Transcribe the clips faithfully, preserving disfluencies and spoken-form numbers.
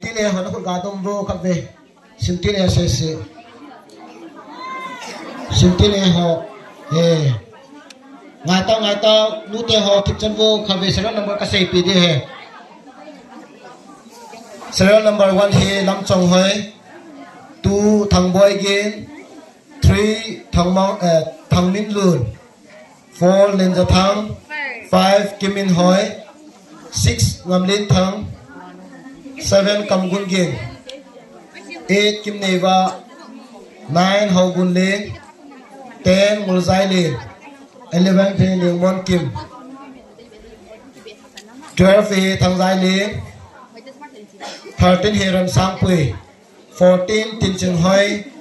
Simtil A ho, nakhut ga dom vo khat ve. Simtil A se se. Simtil A ho. Eh. Ngai tao, ngai tao. Nute ho, thip chan vo khat ve, serial number kasei pi ding ahi. Serial number one hi Lamchonghoi. Two, Thangboigin. Three, Thangmang, eh, Thangminlun. Four, Lenjathang. Five, Kimminhoi. Six, Ngamlenthang. Seven, Kamgungin. Eight, Kimneiva. Nine, Haogunlen. Ten, Ngulzailin. Eleven, Lengmonkim. Twelve, Thangzailin. Thirteen, Remsangpui. Fourteen, Tinchinghoi.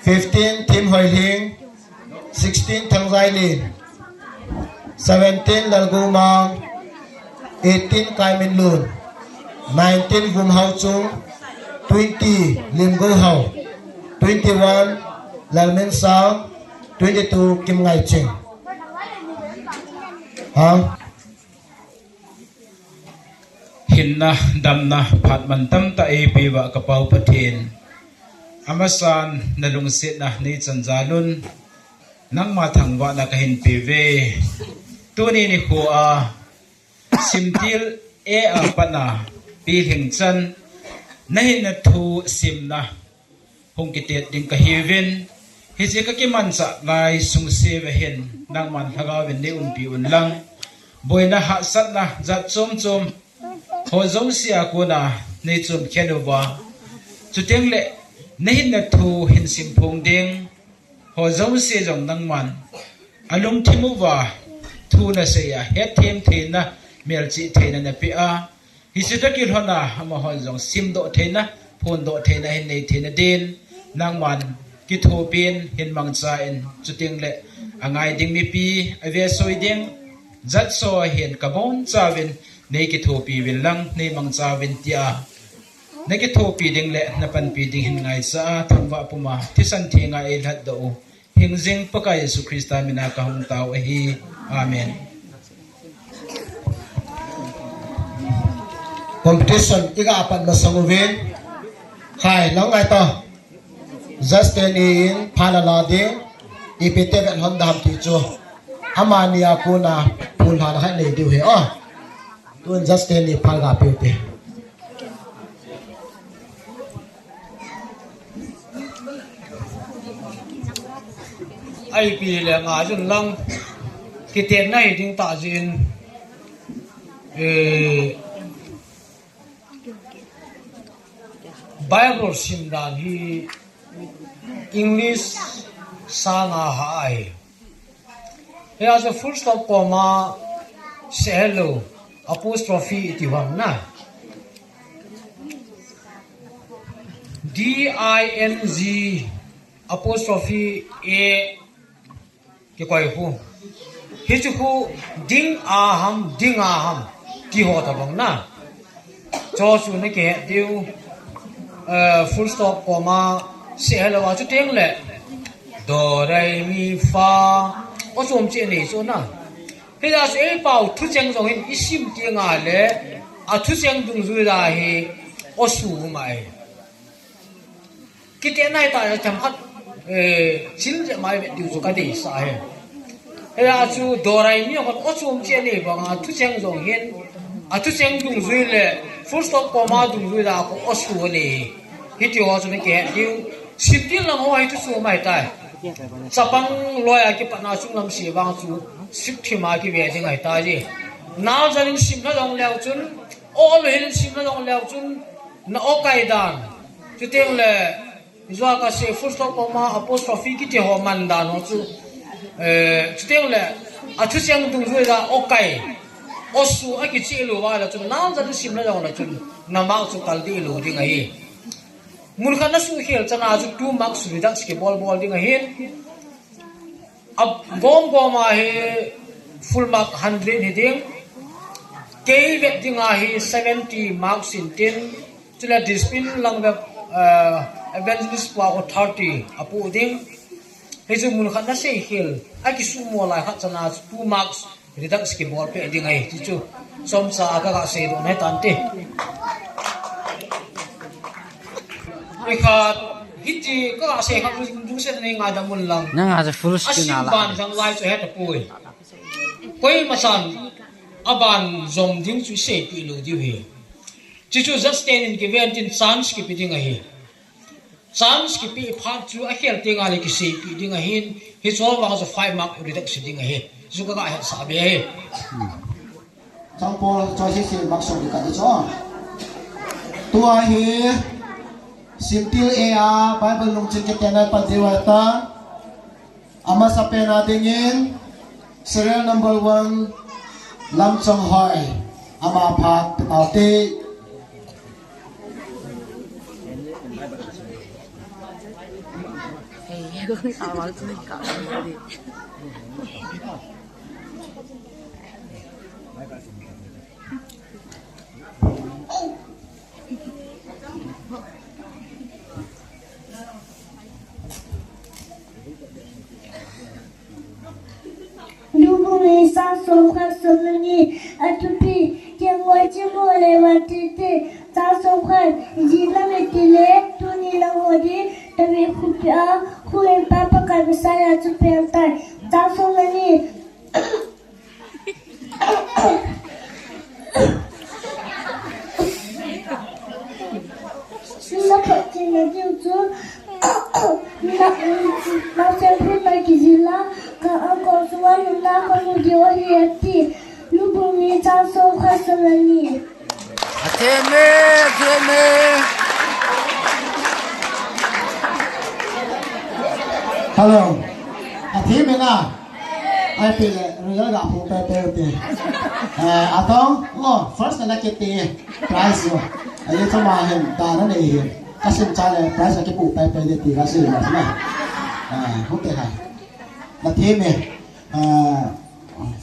Fifteen, Thimhoilhing. Sixteen, Thangzailin. Seventeen, Lalgomang. Eighteen, Kaiminlun. Nineteen, Vumhaochung. Twenty, Limgouhao. Twenty-one, Lalminsang. Twenty-two, Kimngaiching. Ha? Hinna, damna, phat mantam tah eipeuva ka Pau Pathen. Amasan nalungsetna neichan jalun, nangma thangvahna kahin peuve. Tuni nikhoa, Simtil A a patna, Pilhing chan, nahinna thusimna, hung kitet ding kahiuvin, hiche kakimanchah lai sungse uva hin, nangman lhagaovin neiumpi unlang. Boina hahsatna jat chom chom, ho jousea kona neichomkhen uva. Chutengle, nahinna thu hin simphong ding, ho jouse jong nangman alungthim uva, thu nasei a, hetthem theina, melchih theina napeh a. Hiche toh kilhona, amahon jong simdoh theina, phondoh theina, hin nei theina din, nangman kithopin, hin mangchan, chutengle, angai ding mipi, avesoi ding, jatso hin kabonchauvin, neikithopi uvin lang, neimangcha uvin tia. Nakithopi ding le, napanpi ding hin ngaichaa, thangvah puma, thisan thenga eilhatdoh u. Hingjing Pakai Jesu Christa mina kahung tao ahi. Amen. Competition iga pat masang uvin. Khai, lang ngai to. Just teni in phalala ding. Ipi ti vet lhon dam ti chu. Amani a kona phul lhon hai nei diu ahi. Oh. Tun just teni phal ga piu te. Ipi le nga jun lang, kitenna hiding tah jin, eh, Bible sim dan hi English sanga ha ahi. Hia chu full stop, comma, seh helou, apostrophe iti vang na. D I N G apostrophe A kikoi khu. Hichu khu ding a ham, ding a ham, ti ho tabang na. Chu chu nakihet diu, eh, full stop, comma, seh helou a chutengle. Do, re, mi, fa. O chom cheh nei chu na. Hia chu eipao thucheng jong hin isim tengle, athucheng dungjui la hi, o su mai. Kitenna hita themkhat, eh, chil jep mai ve diu chu kadeisah ahi. Hia chu do, re, mi ho o chom cheh nei banga thucheng jong hin, athucheng dungjui le, full stop, comma dungjui la khu o su nei. Hiti ho chu nakihet diu. Simtil lang ho hi thuchom ahitai. Chapang loi a kipatna chunglam se vang chu, sip thima kive ding ahitai ji. Naljan in simna jong leu chun, o lou hin simna jong leu chun, na o kai dan. Chutengle, Ijua kasei full stop, comma, apostrophe kiti ho man dan ho chu. Eh, chutengle, athucheng dungjui la o kai. O su akicheh lou va la chun, naljan in simna jong la chun, na mark chu kal dih lou ding ahi. Mun khat nasuhkhel chana chu two marks reduct kibol bol ding ahin. Agom gom a hi full mark hundred hiding. Kei vet dinga hi seventy marks in tin. Chule discipline lang vet, eh, evangelist pa khu thirty apoh ding. Hichu mun khat naseikhel, akisuhmo lai khat chana chu two marks reduct kibol peh ding ahi, ti chu chomcha a kaga seidoh nahi tante. Khat, hiti ka sei khat, lungset nei ngaidam un lang. Nang a full screen a la. Asim ban jang lai chu hetapoi. Koima chan aban jom ding chu seipeh lou diu ahi. Chuchu just ten in kiven tin chance kipe ding ahi. Chance kipe phat chu akhel teng le kiseipeh ding ahin, hichu vang chu five mark reduction ding ahi. Chu ka ga hetsah be ahi. Changpol choi si si mak song ka di cho. Tua hi Simtil A a Bible lungching kitenna pan diu ahitai. Amasapen a dingin serial number one, Lamchonghoi, ama phat peh taute. Lubung ni chang som khat som le ni, athupi, Kelngoi Chimho le Vantete, chang som khat, jing lang iti le, tuni lang ho ding, David khopi a, Huhhingpa Pakai Messiah chu peltai, chang som le ni. Naphot theina diu chu, na, naosen phun mai kijil a, ka angkong sunga lutna kamu diu ahi ati. Lubung ni chang som khat som le ni. Athem e, athem e. Hello. Athem e na. Ai pi le, result ga pu pe pe te. Eh, atong, oh, first na kiti, prize yo. Ai thoma hin, da na nei hin. Kasim cha le, prize na kipu pe pe de ti, kasim na. Eh, hute hai. Athem e. Eh,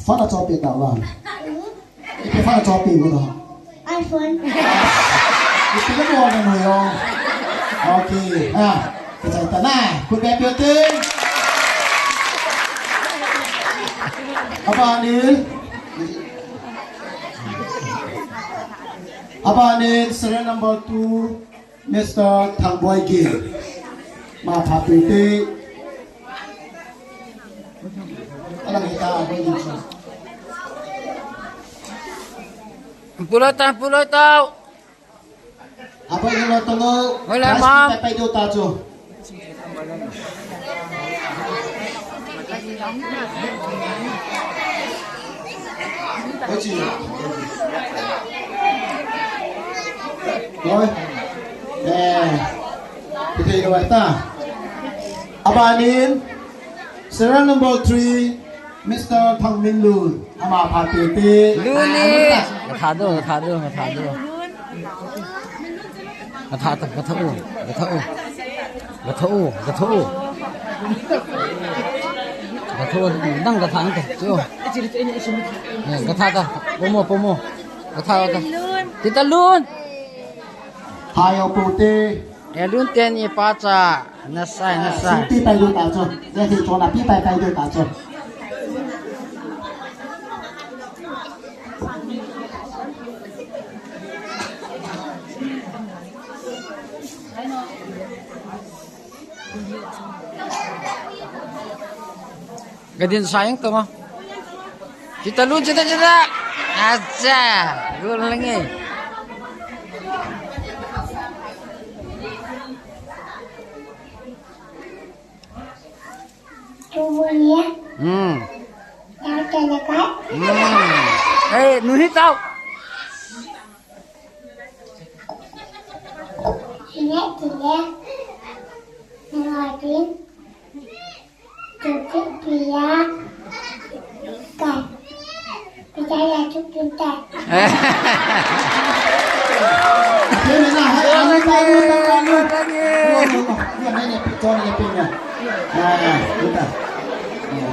phone a chopi ta wa. Ipi phone a chopi mo to? iPhone. Ipi le mo na mo yo. Okay. Ha. Kichai ta na. Khut beng peh ute. Abanin. Abanin serial number two, Mister Thangboi Ging. Ma pha peh ute. Alang hita, Boi Ging. Puloi ta, puloi ta. Aboi Ging lo tong o. Hoi la, ma. Pai pai do ta chu. Oi. Eh. Kithei lo ta. Abanin, serial number three, Mister Thangminlun. Ama pha peh ute. Lun e. Ka tha do, ka tha do, ka tha do. Ka tha ta, ka tha u, ka tha u. Ka tha u, ka tha u. Ka tha u, nang ka tha, nang ka tha. Chu. Eh, ka tha ta. Pomo, pomo. Ka tha ta. Tita Lun. Hai o pute. Eh, Lun teni pa cha. Nasai, nasai. Pi pai do ta chu. Ya ti chona pi pai pai do ta chu. Gadin sayang to mo. Tita Lun, tita, tita. Acha, gol lagi. Tubunya. Hmm. Yang kena kat. Hmm. Eh, nuhi tau. Ini dia. Ngadin. Cukup dia. Kan. Kita ya cukup tak.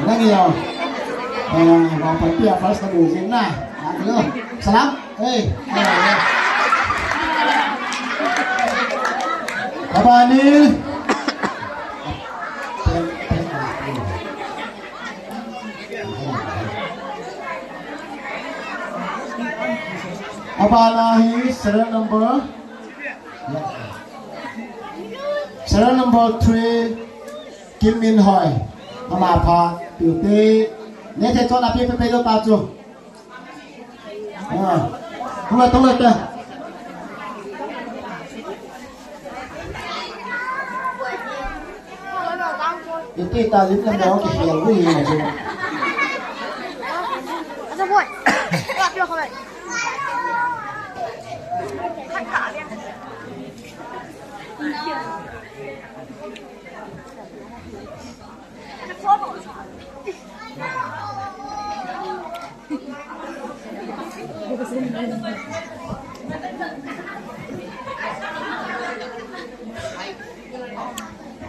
Nang yo. Eh, wang pati ya first na dulu na. Salam. Hey. Abani. Abana hi serial number. Serial number three, Kim Min Hoi. Ama pha, piu te. Ne the chon a pi pe pe do ta chu. Ah. Tula, tula ta. Iti ta lim na mo ki hial bu ni na chu.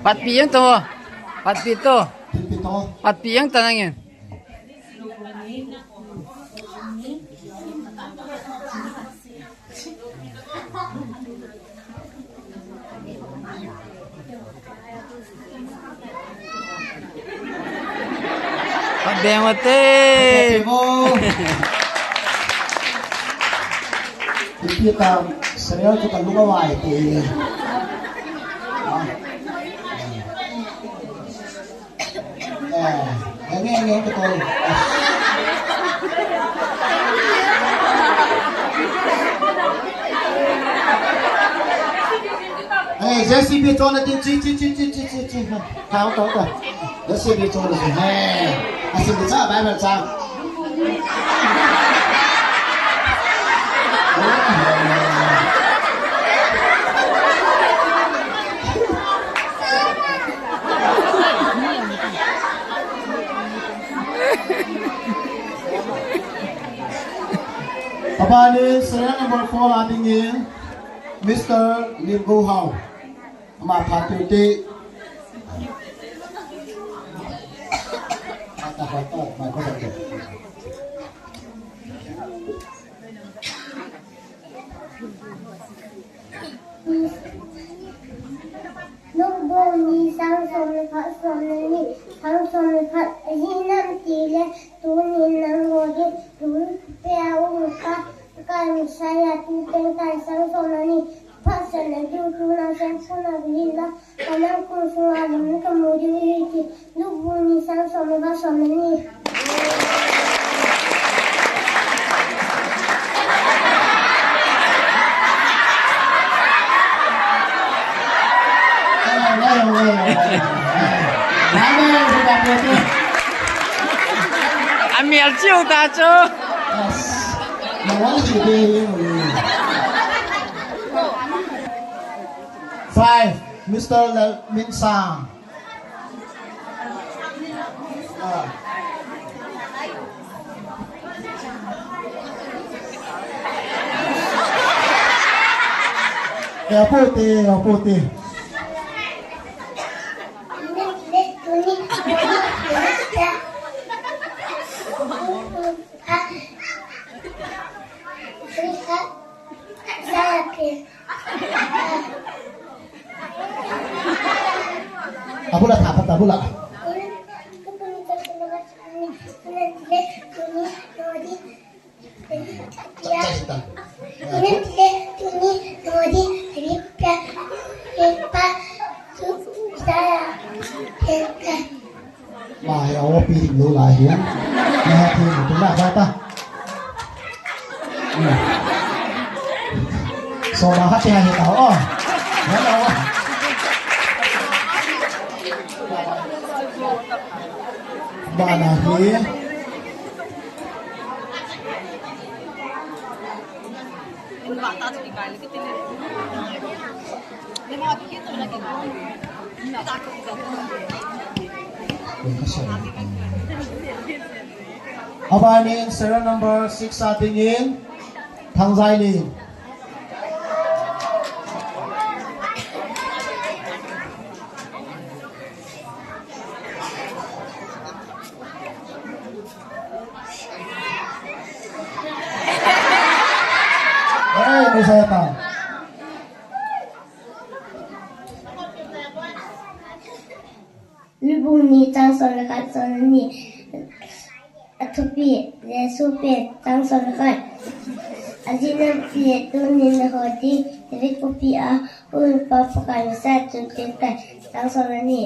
Patpi yang to. Patpi to. Patpi to. Patpi yang tanangin. Pabeng mate. Ipi ta serial tu kalunga wai te. Ah. Eh, nge, nge, betul. Eh, J C B tu na tin, ci, ci, ci. Tau, tau, tau. J C B tu na tin. Eh, asin kita, Bible sa. Abani serial number four a dingin Mister Lim Go Hao. Ama pha tiu te. Lukbung ni sang som le khat, som le ni, sang som le khat, ajih nam ti le, tuni nangho hi, tuni pe a um ka, ka Messiah tu teng tai sang som le ni, phat sen le tu tu na sen pu na hi la, ka nang kum sunga lam ka mu diu hi ti, Lukbung ni sang som le khat, som le ni. Amial chiu ta chu. Five, Mister Lal Min Sang. Eh, apo te, apo te. Abula tha, abula. Ma ya o pi lo la hi. Ma ya pi lo la ba ta. So ma ha ti ha hi ta o. Hello. Ba na hi. Abanin serial number six a dingin Thangzaili. Hey, Messiah ta. Lukbung ni chang som le khat, som le ni. Athupi, Jesu pen chang som le khat. Ajih nam ti le tuni nangho ding. David khopi a hung pa Pakai Messiah chu pengtai. Chang som le ni.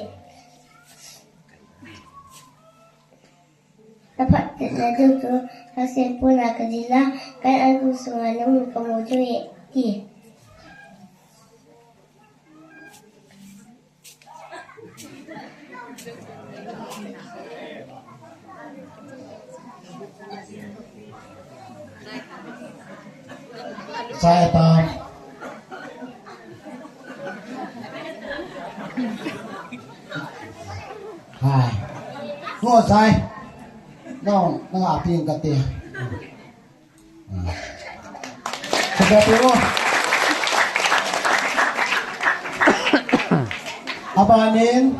Na phatchetna diu chu, nasempu na kajil a, ka insunga nang kamu diu ahi, ati. Sai ta. Hai. Ngo sai. Nong, nong api ang kati. Sabi ko. Abanin,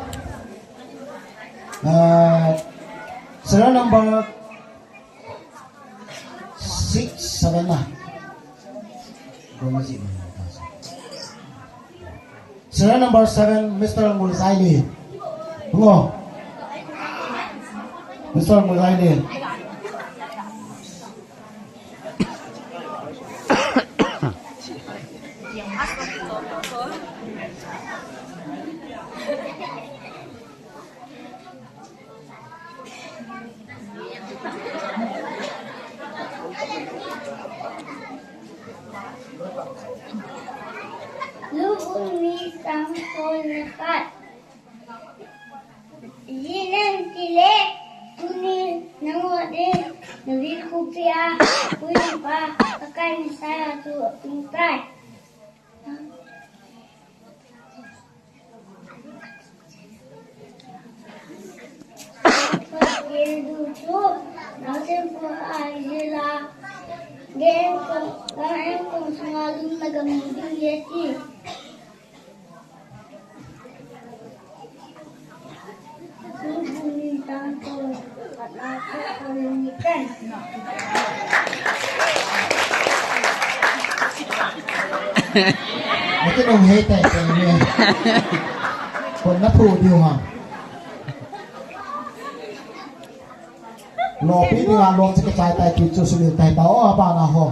ah, serial number six, seven na. Serial number seven, Mister Ngulzaili. Hello. Mister Ngulzaili. Lubung ni sang sol le khat. Jinem tile, tuni nangho din, David khopi a hung pa Pakai Messiah chu pengtai. Gel du chu, nasempu a kajil a, gel ko, gel ko sunga lum na kamu diu ahi, ati. Ati nung hei tai tai ni. Kon na phu diu ha. Lopi dinga lom se kachai tai ti chu sumil tai ta o abana ho.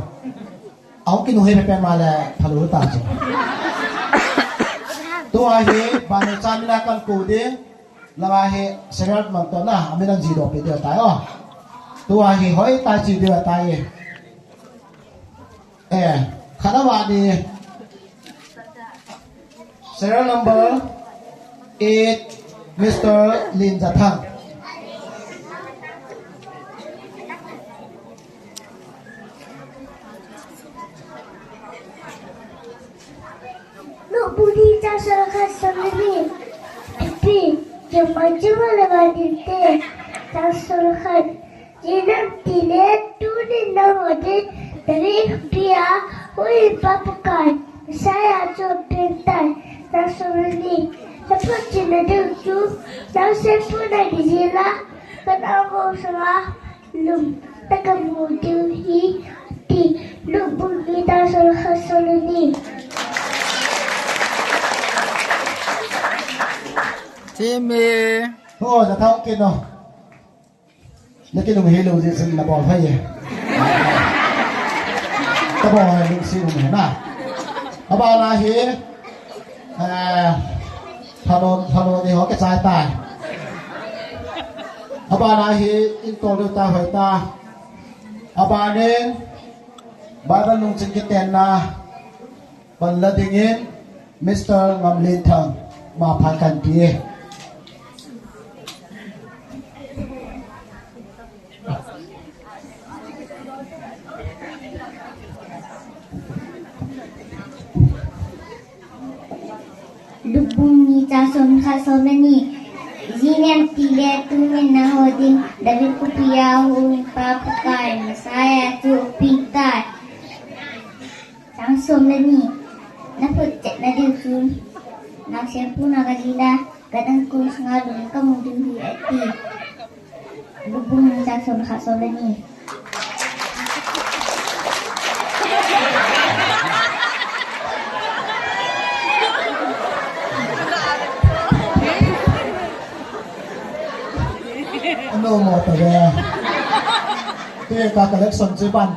Ahung kinu hei pepe ma le phalu ta chu. Tua hi banu cha mina kan ku ding. Langa hi serial man to na, amin an ji doh pi ding tai o. Tua hi hoi tai chi ding tai. Eh, khat a vah ni. Serial number eight, Mister Lin Zathang. Lubung ni chang sol le khat, som le ni. Pipi, jumai jumai le va din te. Chang sol le khat. Jinem tile, tuni nangho din, David khopi a hung pa Pakai Messiah chu pengtai. Chang som le ni. Na phatchetna diu chu, nasempu na kajil a, ka insunga lum na kamu diu ahi, ati. Lubung ni chang sol le khat, som le ni. Jimmy. Ho, Zathang kino. Na kinung hei lou jeh chun na bol phai e. Ka bol hai lungset um e na. Abana hi, eh, phalou, phalou ni ho kachai tai. Abana hi in tol deu ta hoi ta. Abanin, Bible lungset kitenna. Panla dingin, Mister Ngamlinthang, ma phat kan ti e. Lubung ni chang som le khat, som le ni. Jinem tile, tuni nangho din, David khopi a hung pa Pakai Messiah chu pengtai. Chang som le ni. Na phatchetna diu chu, nasempu na kajil a, ka insunga lum na kamu diu ahi, ati. Lubung ni chang som le khat, som le ni. Ano mo ta ga. Te ka collection che ban.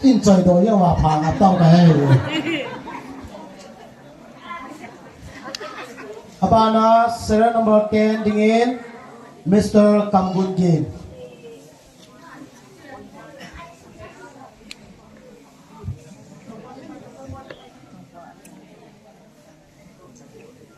In choi do yo wa pha nga tau ka he. Abana serial number ten dingin Mister Kamgun Gin.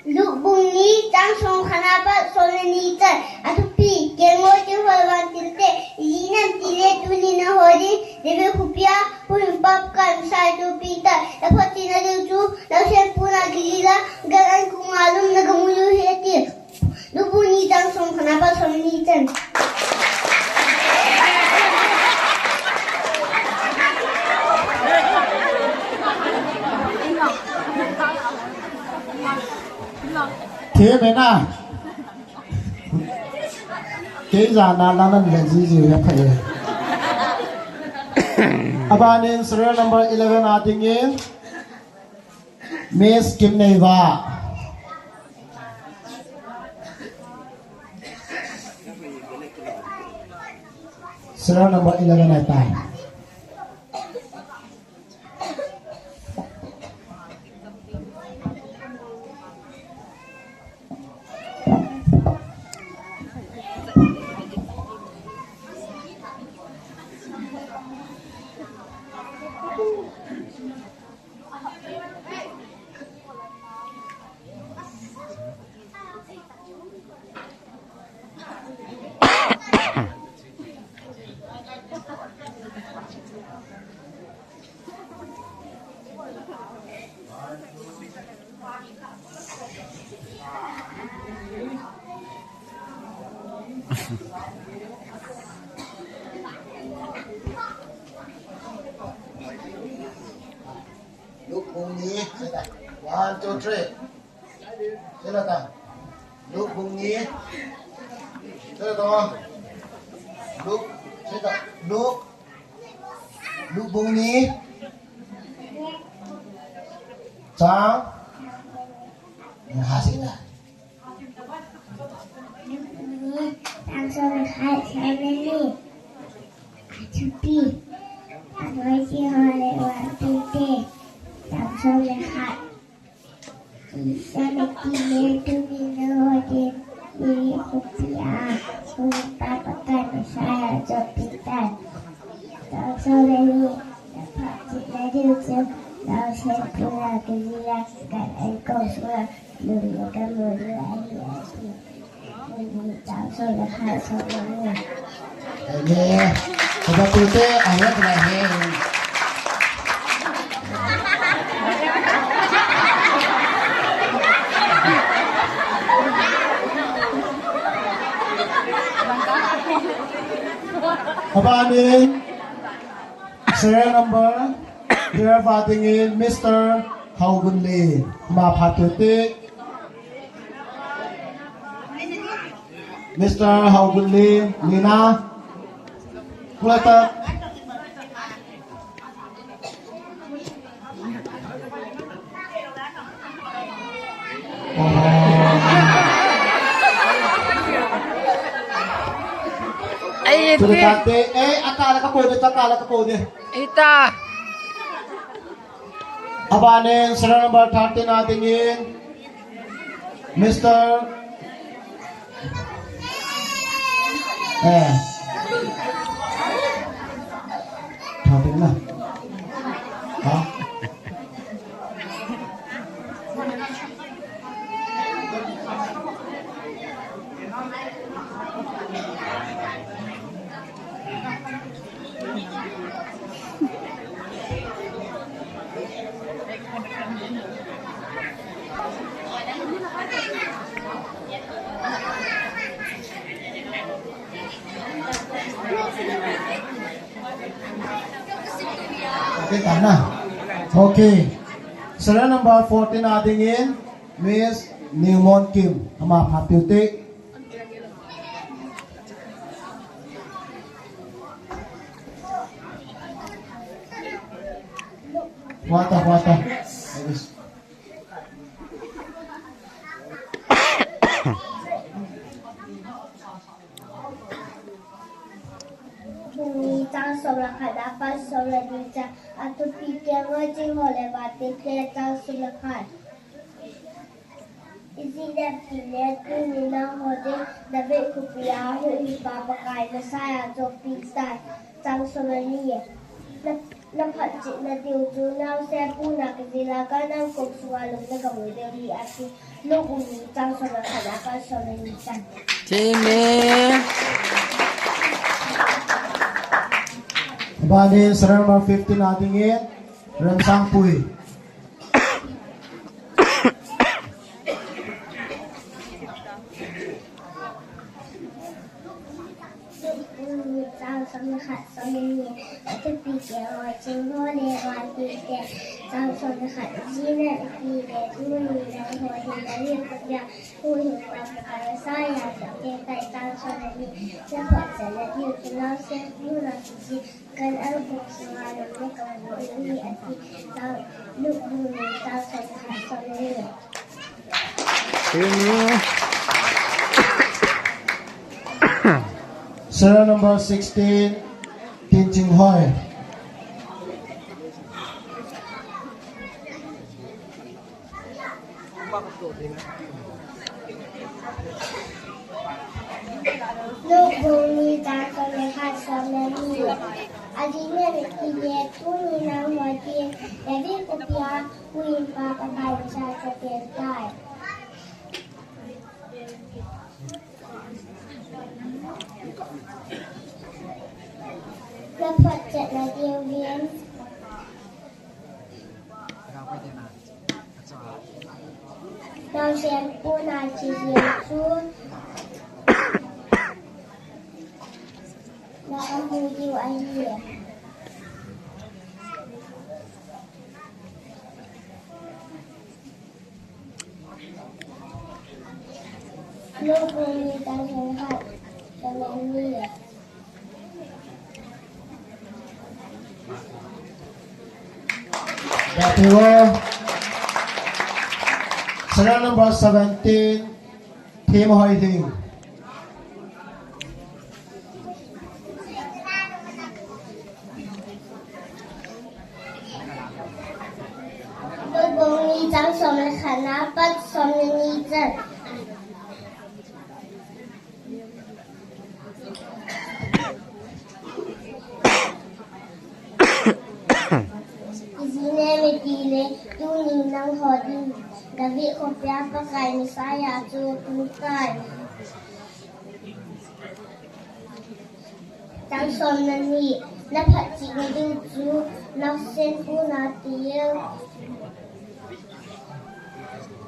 Luke bung ni chang som khat apat som le ni chan. Athupi, Kelngoi Chingho le vantil te, ijat ham itile tuni nangho ding David khopia Pahupa Pakai Messiah chu pengtan. Naphotchetna diu chu naosen puna kijil a, gal an kong a lum nagamu diu ahi, ati. Luke bung ni chang som khat apat som le ni chan. Themna. Kei jana lang nan le jiji ve pha e. Abanin serial number eleven a dingin Miss Kimneiva. Serial number eleven ahitai. Luke bung ni, one, two, three. Sila ta. Luke bung ni. Sila ta. Luke, sila ta. Luke. Luke bung ni. Chang. Nga ha sila. Chang som le khat, som le ni. Athupi, Kelngoi Chingho le vantil te. Chang som le khat. Ijat ham itile tuni nangho ding David khopia Pahupa Pakai Messiah chu pengtan. Chang som le ni. Naphotchetna diu chu naosen puna kijil a, gal an kong a lum nagamu diu ahi, ati. Chang som le khat, som le ni. Amen. Kaba tu te, amen, amen. Abanin serial number twelve a dingin Mister Haogunli. Ama phat teitei. Mister Haogunli, Lina. Pulai ta. Ai, iti. Sudah kate, eh, akala ka kode, akala ka kode. Ita. Abanin serial number thirteen a dingin Mister Eh. Thirteen na. Ha? Okay, tana. Okay. Serial number fourteen a dingin Miss Newmon Kim. Ama phat teitei. Wata, wata. Ni chang som le khat apat som le ni chan. Athupi, Kelngoi Chingho le vantil te, chang som le khat. Ijeh inem itile tuni nangho ding David khopia Huhhingpa Pakai Messiah chu apeng tai. Chang som le ni. Na, na phatchihna diu chu naosen puna kijil a, gan angkung sunga lum na gamu diu ahi, ati. Luke bung ni chang som le khat na pat som le ni chan. Amen. Abanin serial number fifteen a dingin Remsangpui. Chang som le khat, som le ni. Athupi keiho, chingho le vantil te. Chang som le khat. Ijeh inem itile tuni nangho ding David khopia Huhhingpa Pakai Messiah chu apeng tai. Chang som le ni. Na phatchihna diu chu naosen puna kijil a, gan angkung sunga lum na gamu diu ahi, ati. Chang, Luke bung ni chang som le khat, som le ni. Amen. Serial number sixteen, Tin Ching Hoi. Luke bung ni chang som le khat, som le ni. Ijeh inem itile tuni nangho ding David khopia Huhhingpa Pakai Messiah chu apeng tai. Na phatchihna diu hin naosen puna kijil chu na gamu diu ahi. Luke bung ni chang som le khat, som le ni. Serial number seventeen, Themhoilhing. Luke bung ni chang som le khat na pat som le ni chan. Ijeh inem itile tuni nangho ding David khopia Pakai Messiah chu apeng tai. Chang som le ni. Na phatchihna diu chu naosen puna kijil a,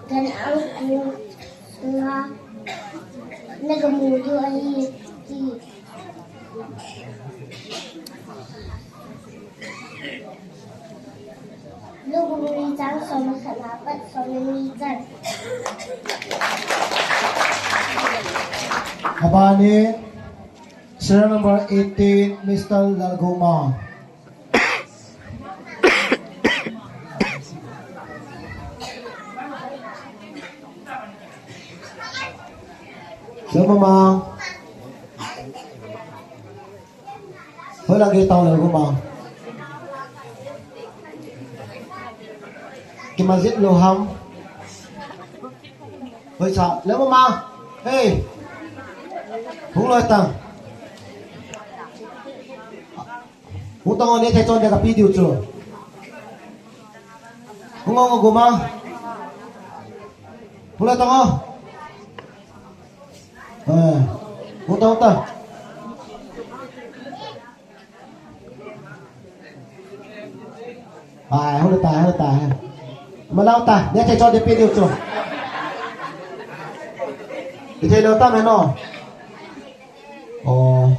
gan angkung sunga na gamu diu ahi, ati. Luke bung ni chang som le khat na pat som le ni chan. Abanin serial number eighteen, Mister Lalgoma. Lalgoma. Hoilang gei tao Lalgoma. Kimajet lou ham. Hoicha, Lalgoma. Hey. Hung loi tang. Hung tang o, neh thei chon dia kape diu chu. Hung o, Lalgoma. Hung loi tang o. Eh, hung tang, hung tang. Ai, hung loi tang, hung loi tang. Malang tang, neh thei chon dia pe diu chu. Ithei lou tang e no. Oh.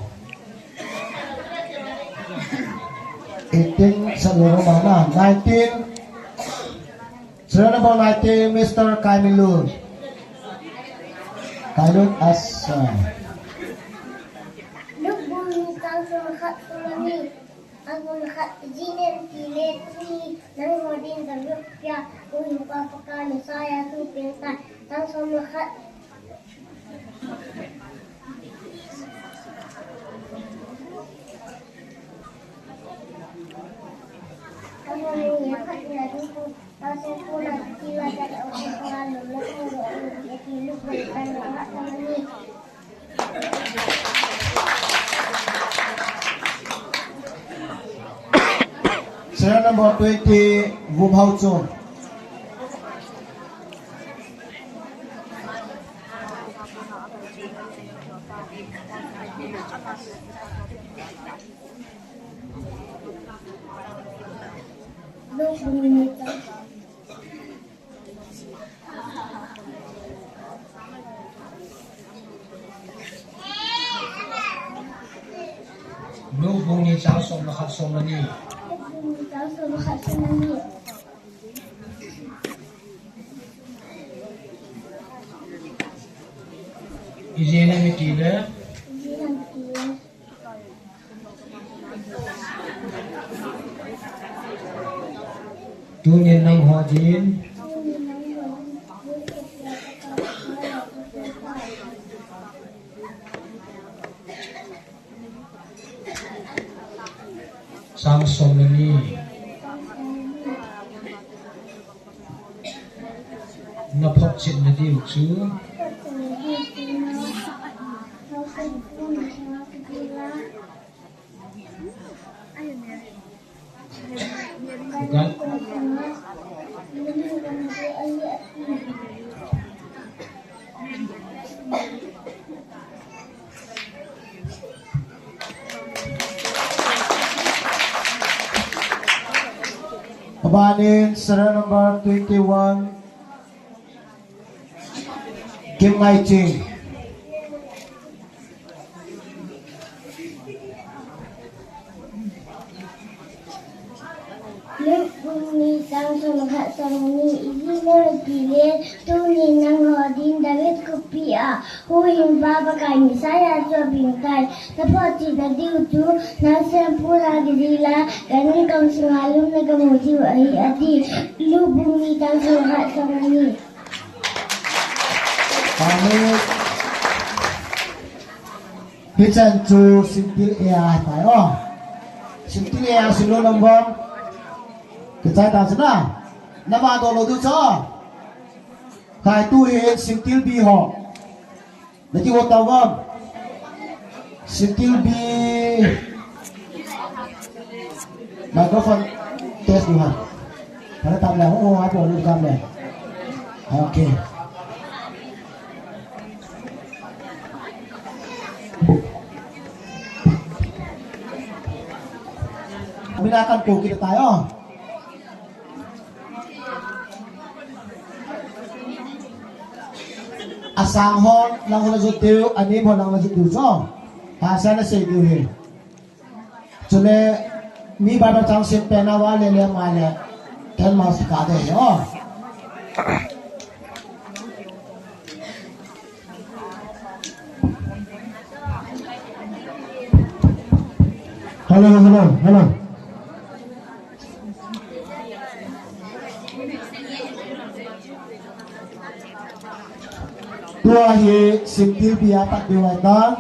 Eighteen, sa lou mana. Nineteen. Serial number nineteen, Mister Kaimilun. Kailun Asa. Luke bung ni chang som le khat, som le ni. Agun khat, ijeh inem itile tuni nangho ding David khopia Huhhingpa Pakai Messiah chu apeng tai. Chang som le khat. Serial number twenty, Vumhauchun. Luke bung ni chang som le khat, som le ni. Luke bung ni chang som le khat, som le ni. Ijeh inem itile. Ijeh inem itile. Tunin nangho din. Chang som le ni. Na photchetna diu chu. Gan. Abanin serial number twenty-one, Kimngaiching. Luke bung ni chang som le khat, som le ni. Ijeh inem itile, tunin nangho din David khopia huhhingpa Pakai Messiah chu abeng tai. Na photchetna diu chu, nasempu la kijih a, ganun kamsunga lum na gamu diu ahi, ati. Luke bung ni chang som le khat, som le ni. Amen. Hichan chu singtil A ahitai o. Singtil A a silo number. Kichai ta chu na. Nama download diu chu. Kaitu hi singtil B ho. Naki ho ta vang. Singtil B. Microphone test diu ham. Para tam le, oh, apo lu tam le. Okay. Mina kan ko kita tayo. Asang ho lang la jot diu, anem ho lang la jot diu chu. Tahsa na sei diu hi. Chule, mi Bible chang sim pena va le le ma le. Ten mas ka de he o. Hello, hello, hello. Tua hi singtil B a pat diu ahitai.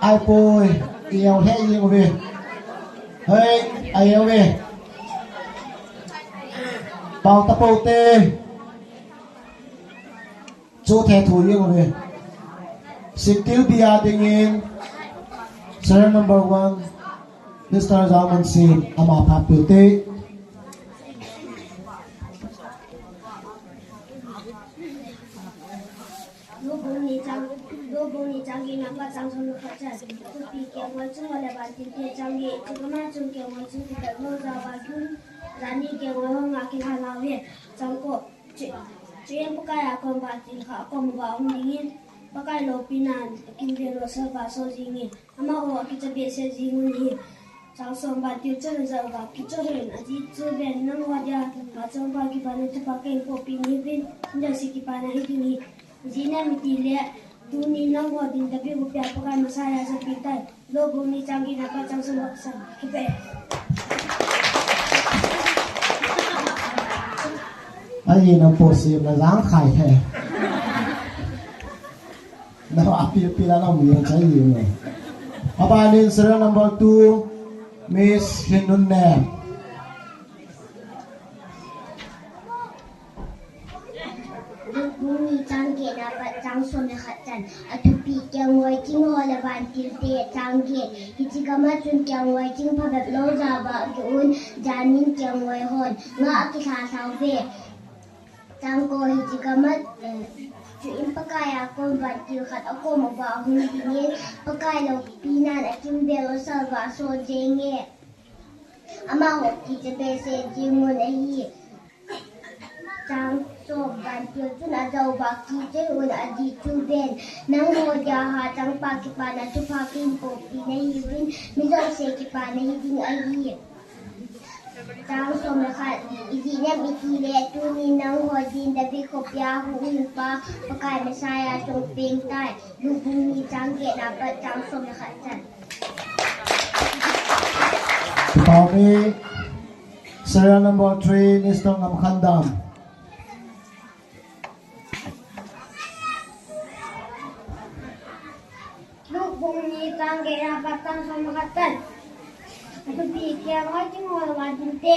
Aipoi, iau he iau ve. Hei, iau ve. Pau ta pau te. Chu the thu iau ve. Singtil B a dingin. Serial number one. Mister Zaman Singh, ama phat peh u te. Luke bung ni chang, Luke bung ni chang get na pat chang som le khat chan. Thupi: Kelngoi chung le vantil te. Chang get: Chukema chun kelngoi chung kipat lou jeh a vantil jani kelngoi ho ngah kilha lheh uve. Chang ko: Chu, chuin Pakai a kon vantil khat akom uva ahung dingin, Pakai loupina a kimvel lou sel a aso jingin, amaho akicha behseh jing un ahi. Chang som: Vantil chun ajah uva, Kicha hih in, ajeh chu ven, nangho dia vachonpha kipana thupha kahin pohpeh nahiuvin, hijeh chun kipana hiding ahi. Ijeh inem itile, tunin nangho din David khopia Pakai Messiah chu abeng tai. Luke bung ni chang get na pat chang som le khat. Kipe. Ai, na po si na jang khai he. Na api api la na mi chai ni. Abanin serial number two, Miss Hinunnem. Luk bung ni chang get na pat chang som le khat chan. Athupi, kelngoi ching ho le vantil te. Chang get. Hiche gam a chun kelngoi ching phabep lou jao va kiun, janin kelngoi hon ngah akilha lhau ve. Chang ko. Hiche gam a, eh, chuin Pakai a kon vantil khat akom uva ahung dingin, Pakai loupi nan akimvel u salvah aso jenge. Amaho kicha behseh jing un ahi. Chang som. Vantil chun ajah uva, kicha hih un, ajeh chu ven, nangho dia hachangpa kipana thupha kahin pohpeh nahiuvin, mi jouse kipana hiding ahi. Chang som le khat. Ijeh inem itile tunin nangho din David khopia huhhingpa Pakai Messiah chu apeng tai. Luk bung ni chang get na pat chang som le khat chan. Kipah ume. Serial number three, Mister Ngamkhandam. Luk bung ni chang get na pat chang som le khat chan. Athupi, kelngoi ching ho le vantil te.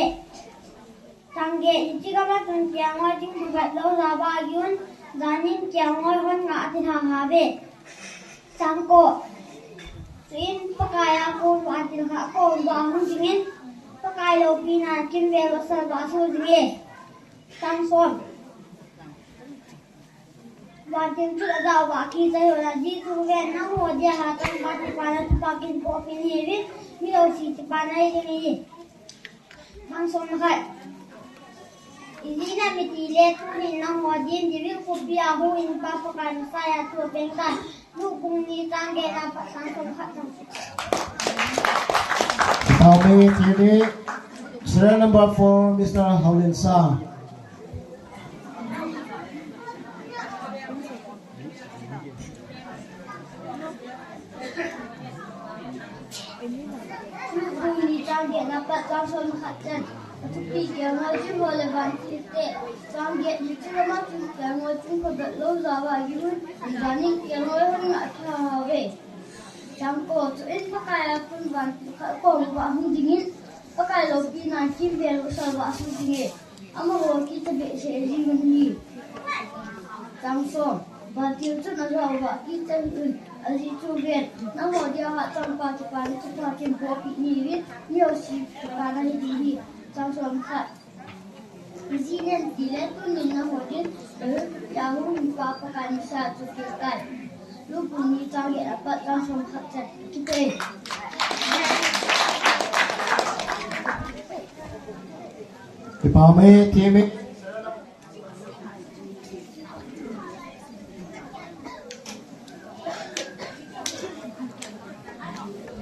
Chang get. Hiche gam a chun kelngoi ching phabep lou jao va kiun, janin kelngoi hon ngah akilha lhau ve. Chang ko. Chuin Pakai a kon vantil khat akom uva ahung dingin, Pakai loupi nan akimvel u salvah aso jenge. Chang som. Vantil chun ajah uva, kicha hih un, ajeh chu ven, nangho dia hachangpa kipana thupha kahin pohpeh nahiuvin, mi jouse kipana hiding ahi. Chang som le khat. Ijeh inem itile tunin nangho din David khopia huhhingpa Pakai Messiah chu apeng tai. Luk bung ni chang get na pat chang som le khat chan. Kipah ume, theme. Serial number four, Mister Haolinsang. Luk bung ni chang get na pat chang som le khat chan. Athupi, kelngoi ching ho le vantil te. Chang get. Hiche gam a chun kelngoi ching phabep lou jao va kiun, janin kelngoi hon ngah akilha lhau ve. Chang ko. Chuin Pakai a kon vantil khat akom uva ahung dingin, Pakai loupi nan akimvel u salvah aso jenge. Amaho kicha behseh jing un ahi. Chang som. Vantil chun ajah uva, kicha hih un, ajeh chu ven, nangho dia hachangpa kipana thupha kahin pohpeh nahiuvin, mi jouse kipana hiding ahi. Chang som le khat. Ijeh inem itile tunin nangho din David khopia huhhingpa Pakai Messiah chu apeng tai. Luk bung ni chang get na pat chang som le khat chan. Kipah ume. Kipah ume, theme.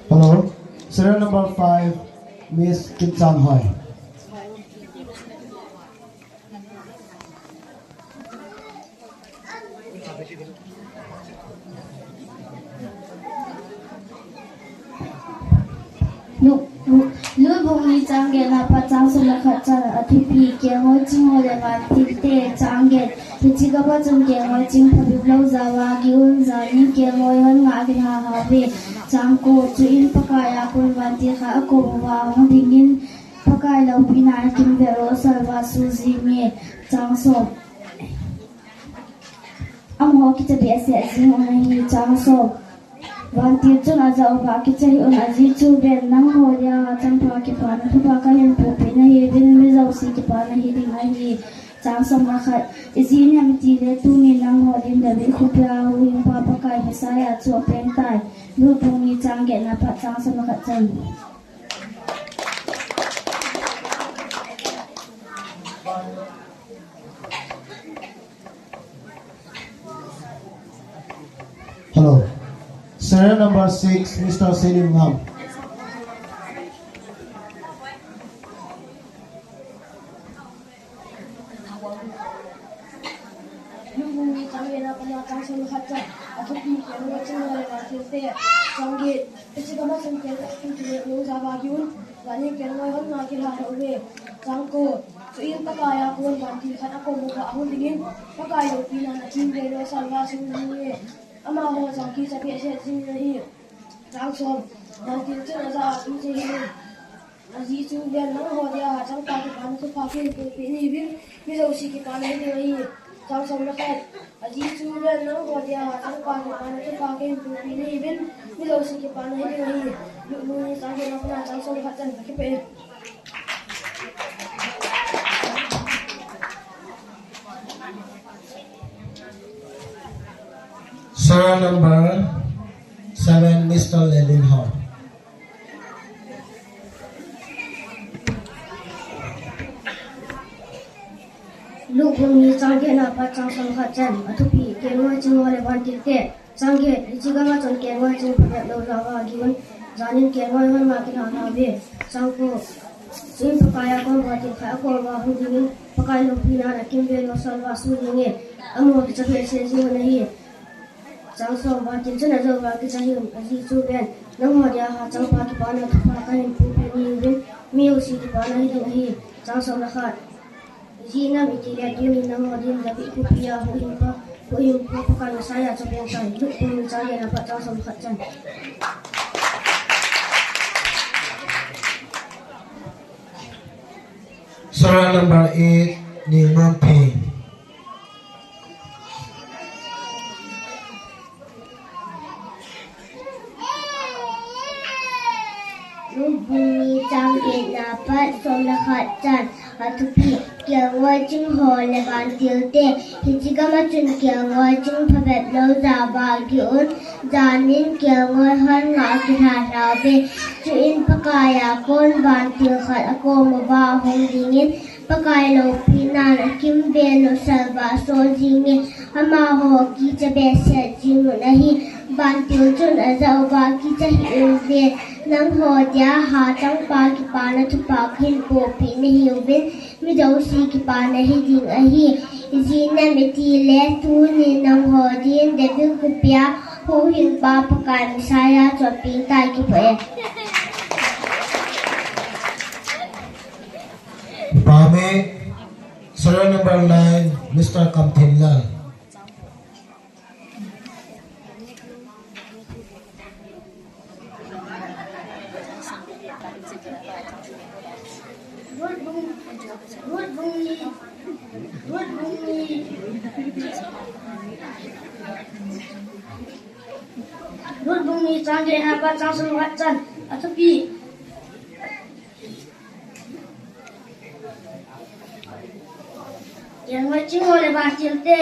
Hello, serial number five, Miss Kim Chang Hoi. Luk, Luk, Luk bung ni chang get na pat chang som le khat chan. Athupi, kelngoi ching ho le vantil te. Chang get. Hiche gam a chun kelngoi ching phabep lou jao va kiun, janin kelngoi hon ngah akilha lhau ve. Chang ko. Chuin Pakai a kon vantil khat akom uva ahung dingin, Pakai loupi nan akimvel u salvah aso jenge. Chang som. Amaho kicha behseh jing un ahi. Chang som. Vantil chun ajah uva, kicha hih un, ajeh chu ven, nangho dia hachangpa kipana thupha kahin pohpeh nahiuvin, mi jouse kipana hiding ahi. Chang som le khat. Ijeh inem itile tunin nangho din David khopia huhhingpa Pakai Messiah chu apeng tai. Luk bung ni chang get na pat chang som le khat chan. Hello. Serial number six, Mister Selim Ngam. Luk bung ni chang get na pat chang som le khat chan. Athupi, kelngoi ching ho le vantil te. Chang get. Hiche gam a chun kelngoi ching phabep lou jao va kiun, janin kelngoi hon ngah akilha lhau ve. Chang ko. Chuin Pakai a kon vantil khat akom uva ahung dingin, Pakai loupi nan akimvel u salvah aso jenge. Amaho jong kicha behseh jing un ahi. Chang som. Vantil chun ajah uva, kicha hih un, ajeh chu ven, nangho dia hachangpa kipana thupha kahin pohpeh nahiuvin, mi jouse kipana hiding ahi. Chang som le khat. Ajeh chu nangho dia hachangpa kipana thupha kahin puipeh nahiuvin, mi jouse kipana hiding ahi. Luke bung ni chang get na pat a chang som le khat chan kakipeh e. Serial number seven, Mister Lelin Hao. Luke bung ni chang get na pat a chang som le khat chan. Athupi, kelngoi chingho le vantil te. Chang get, hiche gam a chun kelngoi ching phabep lou jao va ageh un, janin kelngoi hon ngah kilha lhauve. Chang ko, chuin Pakai a kon vantil khat akom uva hung dingin, Pakai loupina in akimvel u asalvah soh jenge, amaho kicha behseh jeng un ahi. Chang som, vantil chun ajou uva kicha hih un, ajeh chu ven, nangho dia hachangpa kipana thupha kahin puipeh nahiuvin, mi jouse kipana hiding ahi. Chang som le khat. Ijeh inem itile tunin nangho din David khopia huhhingpa, huhhingpu Pakai Messiah chu apeng tai. Luke bung ni chang get na pat a chang som le khat chan. Serial number eight, Ningmon Pheng. Luke bung ni chang get na pat som le khat chan. Athupi, kelngoi chingho le vantil te. Hiche gam a chun kelngoi ching phabep lou jao va ageh un, janin kelngoi hon ngah kilha lhauve. Chuin Pakai a kon vantil khat akom uva hung dingin, Pakai loupina in akimvel u asalvah soh jenge, amaho kicha behseh jeng un ahi. Vantil chun ajah uva kicha hih un, ven, nangho dia hachangpa kipana thupha kahin puipeh nahiuvin, mi jouse kipana hiding ahi. Ijeh inem itile tunin nangho din David khopia huhhingpa Pakai Messiah chu apeng tai. Kipah e. Pame, serial number nine, Mister Kamthinlal. Luke bung, Luke bung ni, Luke bung ni, Luke bung ni chang get na pat a chang som le khat chan. Athupi, kelngoi chingho le vantil te.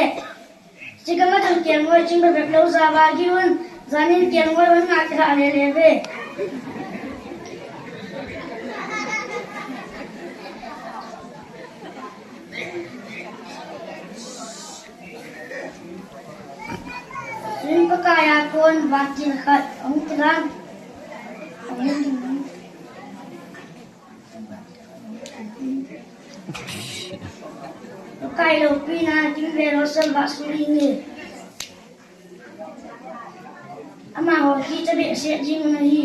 Hiche gam a chun kelngoi ching phabep lou jao va ageh un, janin kelngoi hon ngah kilha lele uve. Chuin Pakai a kon vantil khat ahung kilhan. Pakai loupina in akimvel u asalvah soh jenge, amaho kicha behseh jeng un ahi.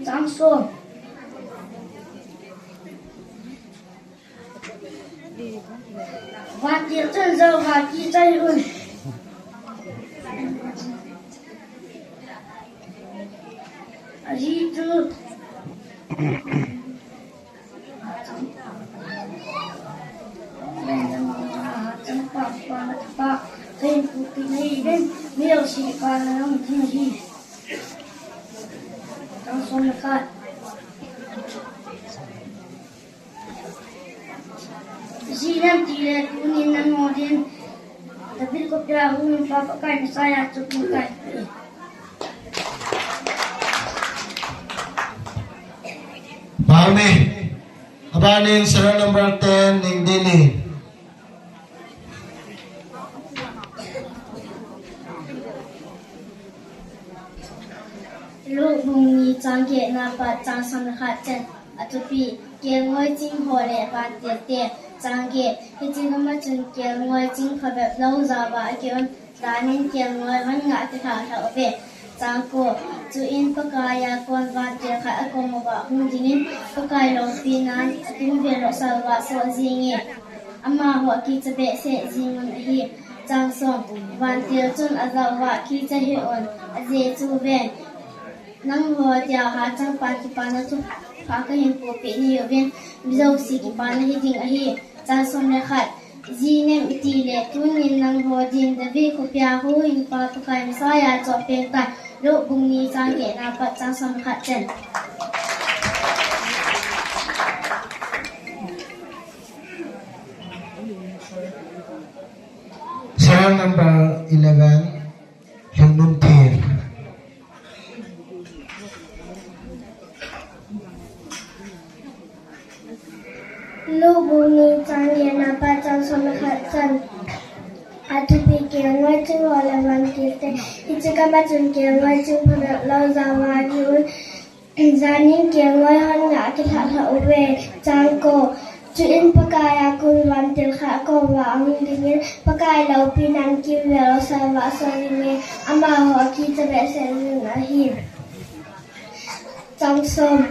Chang som. Vantil chun ajou uva kicha hih un. Ajeh chu hachangpa kipana thupha kahin puipeh nahiuvin, mi jouse kipana hiding ahi. Chang som le khat. Ijeh inem itile tunin nangho din David khopia huhhingpa Pakai Messiah chu apeng tai. Pame. Abanin serial number ten, Ningdili. Luke bung ni chang get na pat a chang som le khat chan. Athupi, kelngoi chingho le vantil te. Chang get. Hiche gam a chun kelngoi ching phabep lou jao va ageh un, janin kelngoi hon ngah kilha lhauve. Chang ko. Chuin Pakai a kon vantil khat akom uva hung dingin, Pakai loupina in akimvel u asalvah soh jenge, amaho kicha behseh jeng un ahi. Chang som. Vantil chun ajah uva kicha hih un, ajeh chu ven, nangho dia hachangpa kipana thupha kahin puipeh nahiuvin, mi jouse kipana hiding ahi. Chang som le khat. Ijeh inem itile tunin nangho din David khopia huhhingpa Pakai Messiah choh peng tai. Luke bung ni chang get na pat chang som le khat chan. Serial number eleven, Lhingnunthel. Luke bung ni chang get na pat chang som le khat chan. Athupi, kelngoi ching ho le vantil te, hiche gam a chun kelngoi ching phabep lou jeh a kiun, janin kelngoi hon a kilhah lhah uve. Chang ko. Chuin Pakai a kon vantil khat akom uva ahung dingin, Pakai loupina in akimvel u asalvah sah jenge, amaho akicha behseh jing ahi. Chang som.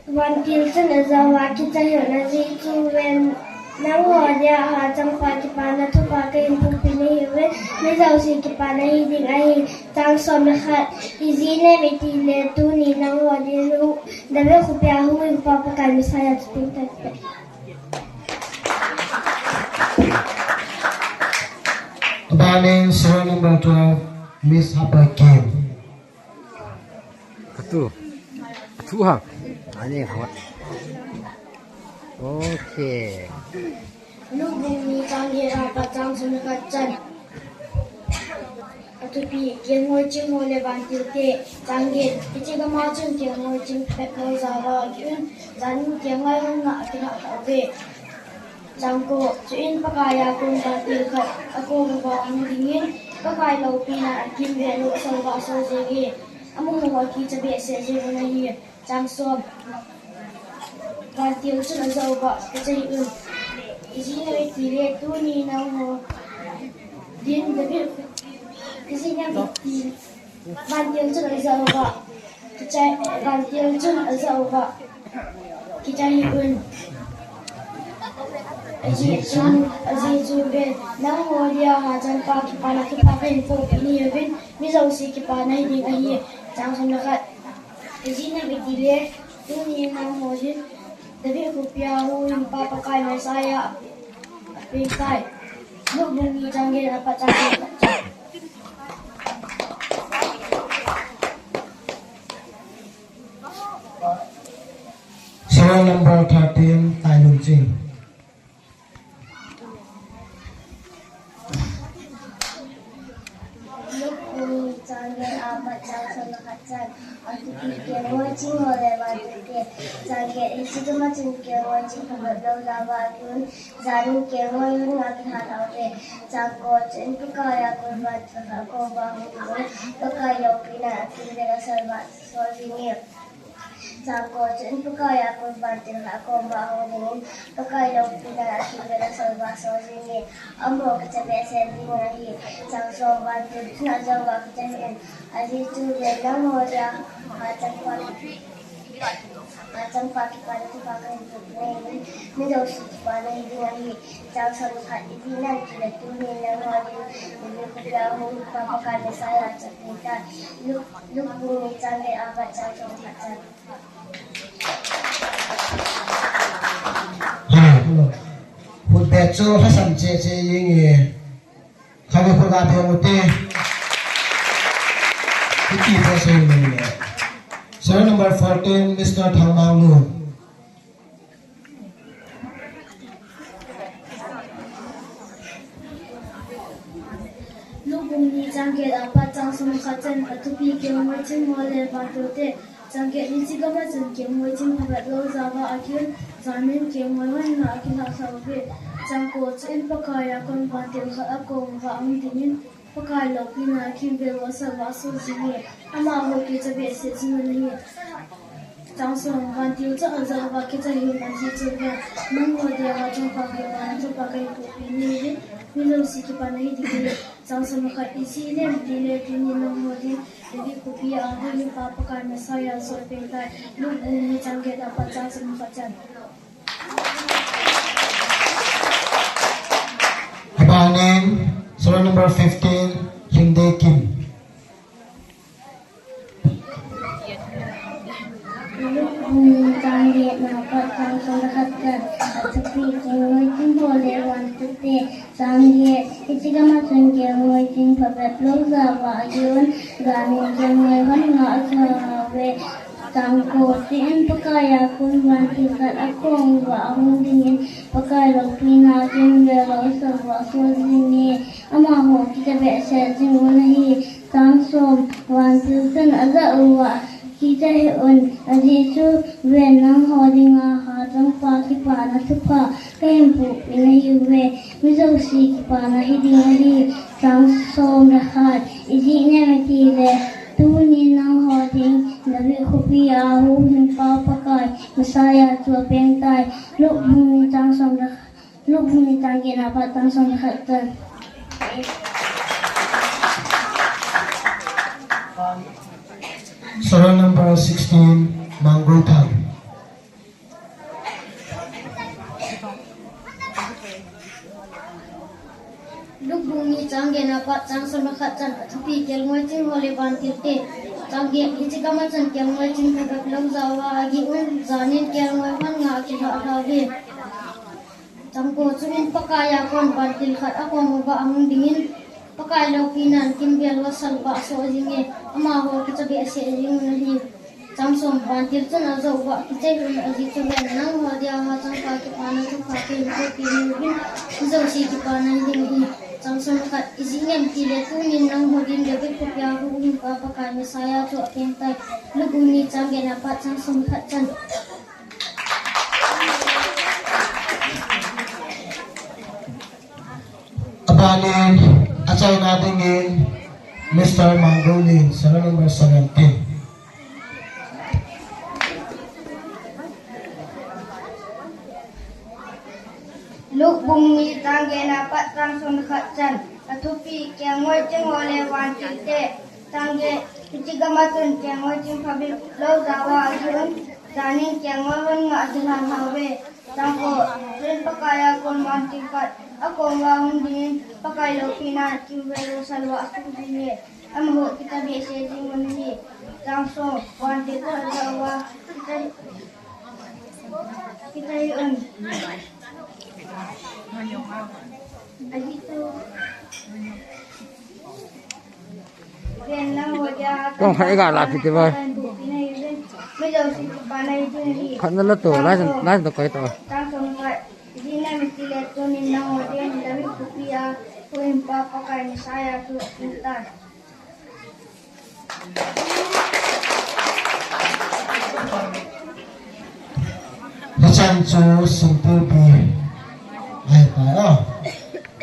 Vantil chun ajah uva, kicha hih un, ajeh chu ven, nangho dia hachangpa kipana thupha kahin pohpeh nahiuvin, mi jouse kipana hiding ahi. Chang som le khat. Ijeh inem itile tuni nangho din David khopia huhhingpa Pakai Messiah choh peng tai. Abanin serial number twelve, Miss Hapa Kim. Atu. Atu ha. Ani ha. Okay. Luke bung ni chang get na pat chang som le khat chan. Athupi, kelngoi ching ho le vantil te. Chang get. Hiche gam a chun kelngoi ching phabep lou jeh a kiun, janin kelngoi hon a kilhah lhah uve. Chang ko. Chuin Pakai a kon vantil khat akom uva ahung dingin, Pakai loupina in akimvel u asalvah sah jenge, amaho akicha behseh jing ahi. Chang som. Vantil chun ajah uva, kicha hih un, ijeh inem itile tuni nangho din David, ijeh inem itile, vantil chun ajah uva, kicha, vantil chun ajah uva, kicha hih un. Ajeh chu, ajeh chu ven, nangho dia hachangpa kipana thupha kahin pohpeh nahiuvin, mi jouse kipana hiding ahi. Chang som le khat. Ijeh inem itile tuni nangho din David khopia huhhingpa Pakai Messiah apeng tai. Luke bung ni chang get na pat chang som le khat chan. Serial number thirteen, Tailunching. Luke bung ni chang get na pat chang som le khat chan. Athupi, kelngoi ching ho le vantil te. Chang get. Hiche gam a chun kelngoi ching phabep lou jeh a kiun, janin kelngoi hon a kilhah lhah uve. Chang ko. Chuin Pakai a kon vantil khat akom uva ahung dingin, Pakai loupina in akimvel u asalvah sah jenge, Chang ko. Chuin Pakai a kon vantil khat akom uva ahung dingin, Pakai loupina in akimvel u asalvah sah jenge, amaho akicha behseh jing ahi. Chang som. Vantil chun ajah uva, kicha hih un, ajeh chu ven, nangho dia hachangpa, hachangpa kipana thupha kahin pohpeh nahiuvin, mi jouse kipana hiding ahi. Chang som le khat. Ijeh inem itile tuni nangho din David khopia huhhingpa Pakai Messiah choh peng tai. Luke, Luke bung ni chang get na pat chang som le khat chan. Hello. Khut beng chu lhasam cheh cheh jeng e. Khatvei khut ga beng ute. Hiti pa sei le. Serial number fourteen, Mister Thangmanglu. Luke bung ni chang get na pat chang som le khat chan. Athupi, kelngoi ching ho le vantil te. Chang get. Hiche gam a chun kelngoi ching phabep lou jeh a kiun, janin kelngoi hon a kilhah lhah uve. Chang ko. Chuin Pakai a kon vantil khat akom uva ahung dingin, Pakai loupina in akimvel u asalvah sah jenge, amaho akicha behseh jing ahi. Chang som. Vantil chun ajah uva, kicha hih un, ajeh chu ven, nangho dia hachangpa kipana thupha kahin pohpeh nahiuvin, mi jouse kipana hiding ahi. Chang som le khat. Ijeh inem itile tuni nangho din David khopia huhhingpa Pakai Messiah choh peng tai. Luke bung ni chang get na pat chang som le khat chan. Abanin serial number fifteen, Lhingdei Kim. Luke bung ni chang get na pat chang som le khat chan. Athupi, kelngoi ching Te, chang get, hiche gam a chun kelngoi ching phabep lou jao va agiu in, janin kelngoi hon nga akilha hao ve. Chang ko, chuin Pakai a kon vantil khat akom uva ahung dingin, Pakai loupina kimvel lou asal uva asoh jing e, amaho kicha behseh jing un ahi. Chang som, vantil chun ajah uva, kicha hih un, ajeh chu ven nangho dinga hachangpa kipana thupha kahin pohpeh nahiuve, mi jouse kipana hiding ahi. Chang som le khat, ijeh inem itile, tunin nangho ding David khopia huhhingpa Pakai Messiah chu apengtai. Luke bung ni chang som le khat, Luke bung ni chang get na pat chang som le khat chan. Serial number sixteen, Mangulthang. Luke bung ni chang get na pat chang som le khat chan. Athupi, kelngoi ching ho le vantil te. Chang get, hiche gam a chun kelngoi ching phabep lou jao va agiu in, janin kelngoi hon nga akilha hao ve. Chang ko, chuin Pakai a kon vantil khat akom uva ahung dingin, Pakai loupinan kimvel lou asal uva asoh jing e, amaho kicha behseh jing un ahi. Chang som, vantil chun ajah uva, kicha hih un, ajeh chu ven nangho dinga hachangpa kipana thupha kahin pohpeh nahiuvin, mi jouse kipana hiding ahi. Chang som le khat, ijeh inem itile, tunin nangho ding David khopia huhhingpa Pakai Messiah chu apengtai. Luke bung ni chang get na pat chang som le khat chan. Abanin, achaina dingin, Mister Mangulin, serial number seventeen. Luke bung ni chang get na pat chang som le khat chan. Athupi, kelngoi ching ho le vantil te. Chang get, hiche gam a chun kelngoi ching phabep lou jao va agiu in, janin kelngoi hon nga akilha hao ve. Chang ko, chuin Pakai a kon vantil khat akom uva ahung dingin, Pakai loupinan kimvel lou asal uva asoh jing e, amaho kicha behseh jing un ahi. Chang som, vantil chun ajah uva, kicha hih un, ajeh chu Kong hai ga la piti ba. Khat na la to, la, la to koi to. Hichan chu simple pi. Ai, tai o.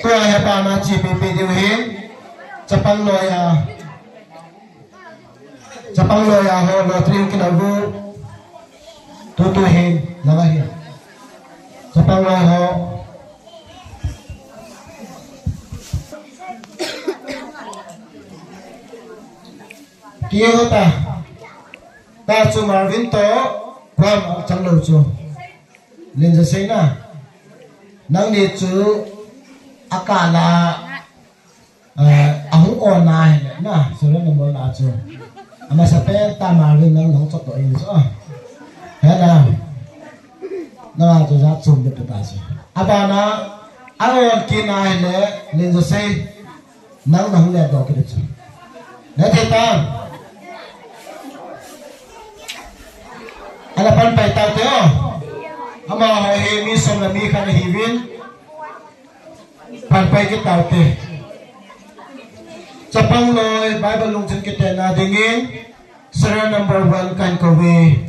Tua hi pa ma chi pi pi diu hin. Chapang loi a. Chapang loi a ho lottery kina gu. Tu tu hin, langa hin. Chapang loi ho. Ki ho ta. Ta chu Marvin to, kuam chang lo chu. Linja Seina. Nangni chu akala, eh, ahung on na hile na, serial number na chu. Amasa pen ta Marvin nang nang chot to in chu. He na. Na chu ja chum de ta chu. Abana, a on kit na hile, Linja Sei. Nang nang le do kit chu. Na thei tam. Ana pan pai tau te o. Amaho hi mi som le mi khat ahiuvin. Pan pai kit tau te. Chapang loi Bible lungchin kiten na dingin serial number one kan kou ve.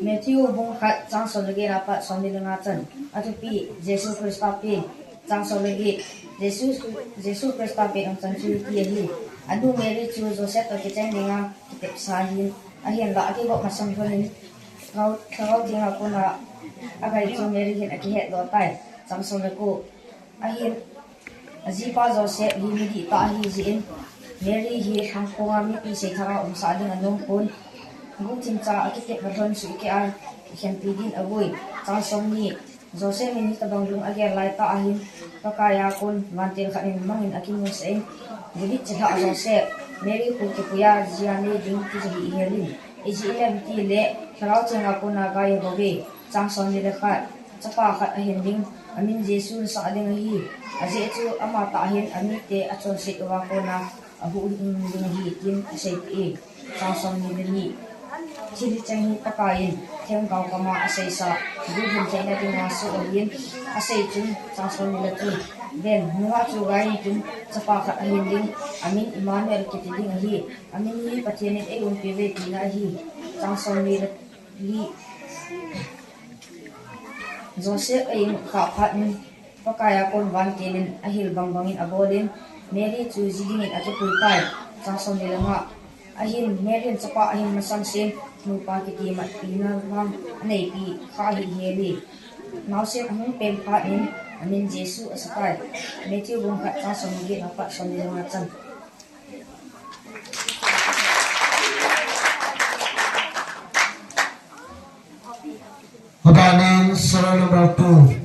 Matthew bung khat chang som le get apat som ni le nga chan. Athupi, Jesu Christa pen. Chang som le get. Jesu, Jesu Christa pen umchan chu hiti ahi. Anu Mary chu Joseph toh kicheng dinga kitepsa ahin. Ahinla akigop masang lhonin Lhagao, Lhagao Theng a kona agai chu Mary hin akihet doh tai. Chang som le ko. Ahin, ajipa Joseph hi midih tah ahi jeh in, Mary hi lhangkonga mipi seithanga umsah ding anom pon. Guhthim cha akitep lhon suhkeh a kikhenpi din avui. Chang som ni, Joseph in hitobang lung agel laitah ahin, Pakai a kon vantil khat in mangin akimusah in, David chilhah Joseph, Mary kho kipuiya jia nei ding tija hi ihel in. Ijeh inem itile Lhagao Thenga kona gai abol e. Chang somni le khat. Chapa khat ahin ding, amin Jesu nasah ding ahi. Ajeh chu amatah hin amite achonset uva kona ahuhhing ding ahi, tin aseipeh e. Chang somni le ni. Thil hicheng hi Pakaiyin themgao kama aseisah, guilhun theina dinga soh ahin, asei chun, chang somni le thum. Ven, nungah chu gai intin, chapa khat ahin ding, amin Immanuel kiti ding ahi. Amin hi Pathen in eiumpi uve tina ahi. Chang somni le li. Joseph a-imu khah phat in, Pakaiya kon vantil in ahil bangbang in abol in, Mary chu ji dingin akipui tai. Chang somni le nga. Ahin, Mary in chapa ahin masang sen, nupa kiti matpina vang aneipi kha ahi hel e. Naosen ahung peng phat in, amin Jesu asah tai. Matthew bung khat chang somni le get apat somni le nga chan. Abanin serial number two.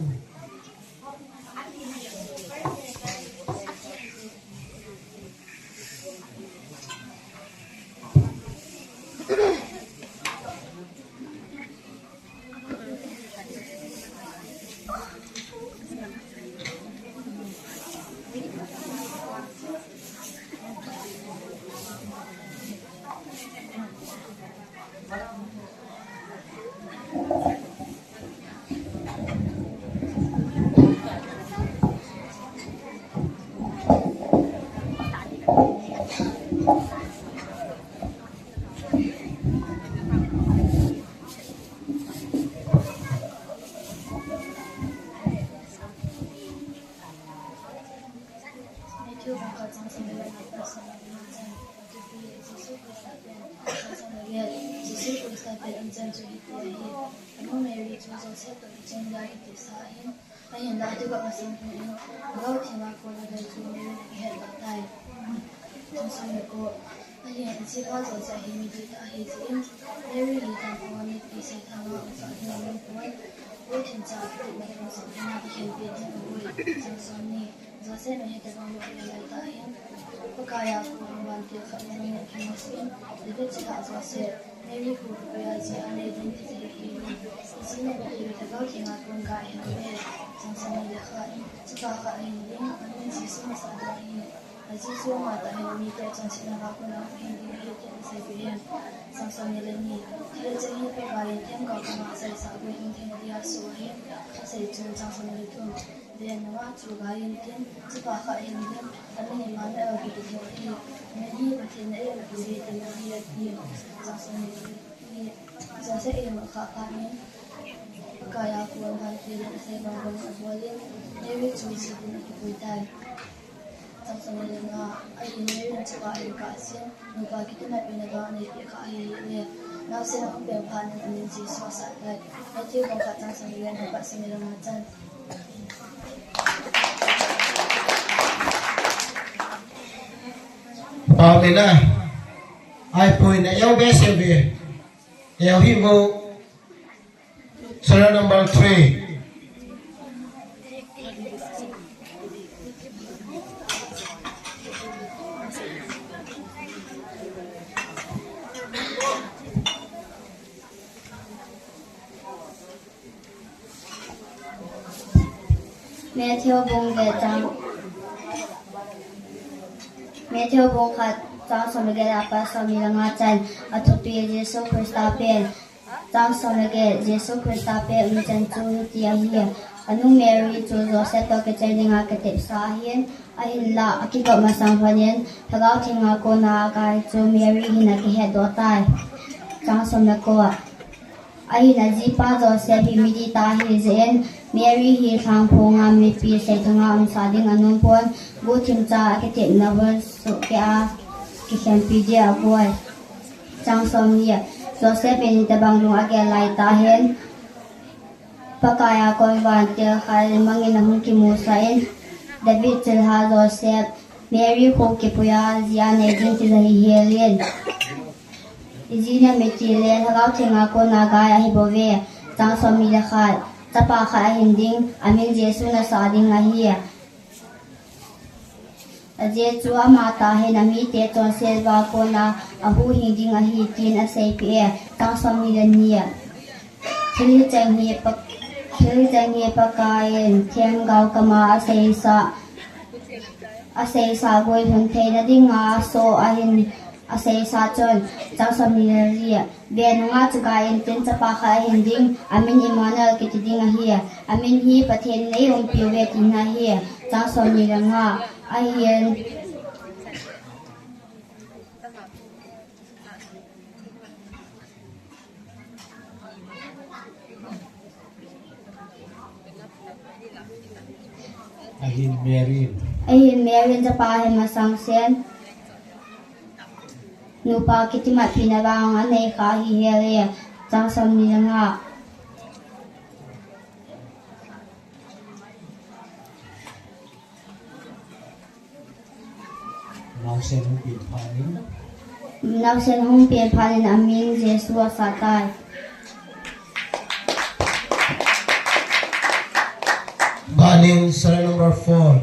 Matthew bung khat chang somni le nga apat somni le nga chan. Atupi Jesu Christa pen, chang somni le get. Jesu Christa pen umchan chu hiti ahi. Anu Mary chu Joseph toh kichen dia kitepsa ahin. Ahinla akikah masang hon in, Lhagao Thenga kona gai chu Mary in akihetdoh tai. Chang somni le ko. Ahin, ajipa Joseph hi miditah ahi jeh in, Mary hi lhangphong a mipi seithanga umsah ding aum pon, guilthem cha akitepna vang soh ding a kikhenpi ding abol e. Chang somni. Joseph in hitobang lungdei lai tah in, Pakaiya kon vantil khat in amangin akimusah in, David chilhah Joseph, Mary kho kipuiya jia nei ding tija hi ihel in. Ijeh inem itile Lhagao Thenga kon gai abol e. Chang somni le khat. Chapa khat ahin ding, amin Jesu nasah ding ahi. Ajeh chu amatah hin amite achonsetna uva kona ahuhhing ding ahi, tin aseipeh e. Chang somni le ni. Thil hicheng hi Pakaiyin themgao kama aseisah, guilhun theina dinga soh ahin, asei chun. Chang somni le thum. Ven, nungah chu gai intin, chapa khat ahin ding, amin Immanuel kiti ding ahi. Amin hi Pathen in eiumpi uve tina ahi, ati. Chang somni le ni. Joseph a-imu khah phat in, Pakaiya kon vantil in asei bangbang in abol in, Mary chu ji dingin akipui tai. Chang somni le nga. Ahin, Mary in chapa ahin kah jin, nupa kiti matpina vang aneipi kha ahi hel e. Naosen ahung peng phat in amin Jesu asah tai. Matthew bung khat chang somni le nga apat somni le nga chan. Pau ni na. Ai pui na, eu be se be. Eu hi vo. Serial number three. Matthew bung get chang, Matthew bung khat chang somni le get apat somni le nga chan. Athupi, Jesu Christa pen. Chang somni le get. Jesu Christa pen umchan chu hiti ahi. Anu Mary chu Joseph toh kichen dinga kitepsa ahin, ahinla akikah masang hon in, Lhagao Thenga kona agai chu Mary hin akihetdoh tai. Chang somni le ko. Ahin, ajipa Joseph hi miditah ahi jeh in, Mary hi lhangphong a mipi seithanga umsah ding aum pon, guilthem cha akitepna vang soh kei a kikhenpi ding abol. Chang somni. Joseph in hitobang lung agel lai tah in, Pakaiya kon vantil khat in amangin ahung kimusah in, David chilhah Joseph, Mary kho kipuiya jia nei ding tija hi hel in. Ijeh inem itile Lhagao Thenga kona gai ahi bouve. Chang somni le khat. Chapa khat ahin ding, amin Jesu nasah ding ahi. Ajeh chu ama tah in amite chonset uva kona ahuhhing ding ahi, tin aseipeh e. Chang somni le ni. Thil hicheng hi Pa-, thil hicheng hi Pakaiyin themgao kama aseisa, aseisa guilhun theina dinga asoh ahin, aseisa chun. Chang somni le li. Ven, nungah chu gai intin, chapa khat ahin ding, amin Immanuel kiti ding ahi. Amin hi Pathen in eiumpiuve tina ahi. Chang somni le nga. Ahin Ahin Mary in. Ahin Mary in chapa ahi masangin, nupa kitimatpina vang anei kha ahile. Chang somni le nga. Naosen hung pen phat in. Naosen hung pen phat in amin Jesu asah tai. Banin serial number four.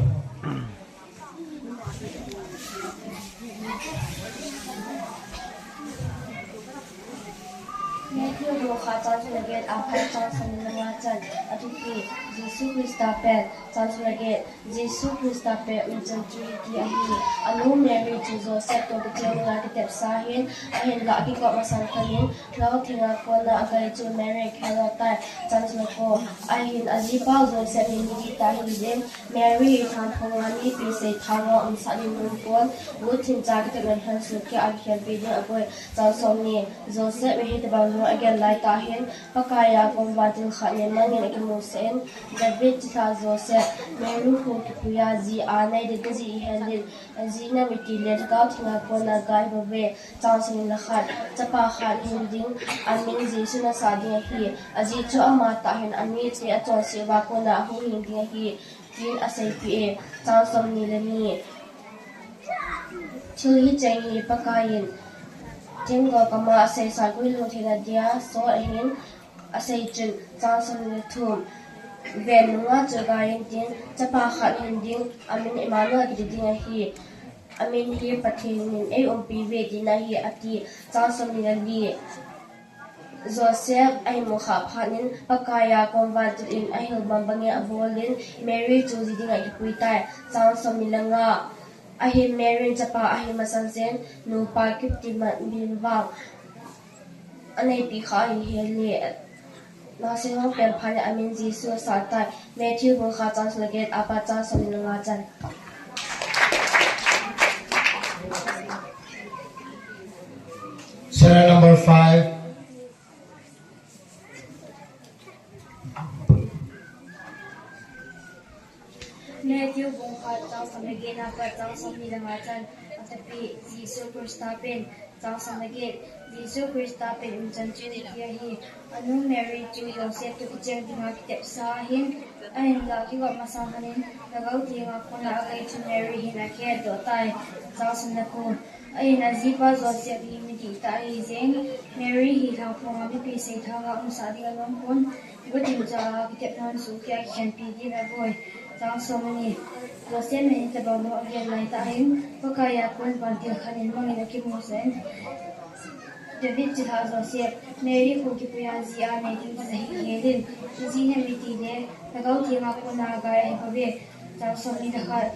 Matthew bung khat chang sawm le get apat chang sawmni le nga chan. Athupi, Jesu Christa pen. Chang sawm le get. Jesu Christa pen umchan chu hiti ahi. Anu Mary chu Joseph toh kicheng dinga kitepsa ahin, ahinlah akikop masang khan in, Lhagao Theng a kona agai chu Mary akhel doh tai. Chang sawm le ko. Ahin ajipa Joseph hi midih tah ahi jeh in, Mary hi lhangphong a mipi seithao a umsah ding aum pon, guhthim cha kitepna lhon suhkeh a kikhelpi ding aboi. Chang sawmni. Joseph in hitobang thu agel laitah hin, Pakai a kon vantil khat nin mangin akimusah in, David chilhah Joseph, Mary kho kipui a ji a nei ding, najih hel in, ajeh inem itile Lhagao Theng a kona gai ahibouve. Chang sawmni le khat. Chapa khat ahin ding, amin Jesu nasah ding ahi. Ajeh chu ama tah in amite achonset uva kona ahuhhing ding ahi, tin aseipeh e. Chang sawmni le ni. Thil hicheng hi Pakaiyin themgao kama aseisa guilhun theina dia asoh ahin, asei chun. Chang sawmni le thum. Ven, nungah chu gai intin, chapa khat ahin ding, amin Immanuel kiti ding ahi. Amin hi Pathen in eiumpiuve tina ahi, ati. Chang sawmni le li. Joseph ahin mukhah phat in, Pakai a kon vantil in ahil bangbangin abol in, Mary chu ji dinga akipui tai. Chang sawmni le nga. Ahin Mary in chapa ahi masangin, nupa kitimatpina vang aneipi kha ahile. Naosen hung pen phat in amin Jesu asah tai. Matthew bung khat chang sawm le get apat chang sawmni le nga chan. Serial number five. Matthew bung khat chang sawm le get apat chang sawmni le nga chan. Athupi, Jesu Christa pen. Chang sawm le get. Jesu Christa pen umchan chu hiti ahi. Anu Mary chu Joseph toh kicheng dinga kitepsa ahin, ahinlah akikop masang khan in, Lhagao Theng a kona agai chu Mary hin akhel doh tai. Chang sawm le ko. Ahin ajipa Joseph hi midih tah ahi jeh in, Mary hi lhangphong a mipi seithao a umsah ding aum pon, guhthim cha kitepna lhon suhkeh a kikhelpi ding aboi. Chang sawmni. Joseph in hitobang thu agel laitah hin, Pakai a kon vantil khat nin mangin akimusah in, David chilhah Joseph, Mary kho kipui a ji a nei ding, najih hel in, ajeh inem itile Lhagao Theng a kona gai ahibouve. Chang sawmni le khat.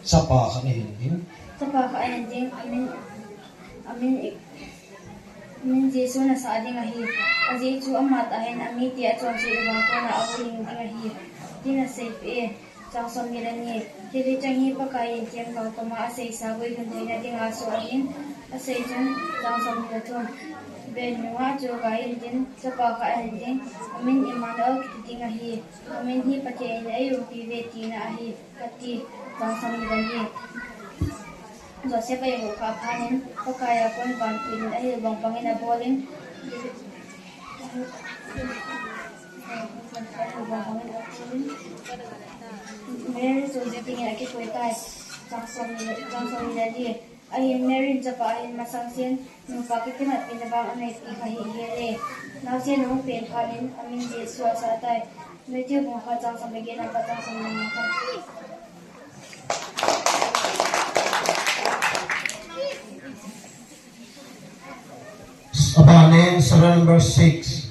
Chapa khat ahin ding. Chapa khat ahin ding, amin, amin, amin Jesu nasah ding ahi. Ajeh chu ama tah in amite achonset uva kona ahuhhing ding ahi, tin aseipeh e. Chang sawmni le ni. Thil hicheng hi Pakaiyin themgao kama aseisa guilhun theina dinga asoh ahin, asei chun. Chang sawmni le thum. Ven, nungah chu gai intin, chapa khat ahin ding, amin Immanuel kiti ding ahi. Amin hi Pathen in eiumpiuve tina ahi, ati. Chang sawmni le li. Joseph ahin mukhah phat in, Pakai a kon vantil in ahil bangbangin abol in, Mary chu ji dingin akipui tai. Chang sawmni le, chang sawmni le li. Ahin Mary in chapa ahin masang sen, nupa kitimat pina vang anei pi kha hi hi le. Naosen ahung pen phat in, amin Jesu asah tai. Matthew bung khat chang som le get apat chang som le nga kha. Abanin serial number six.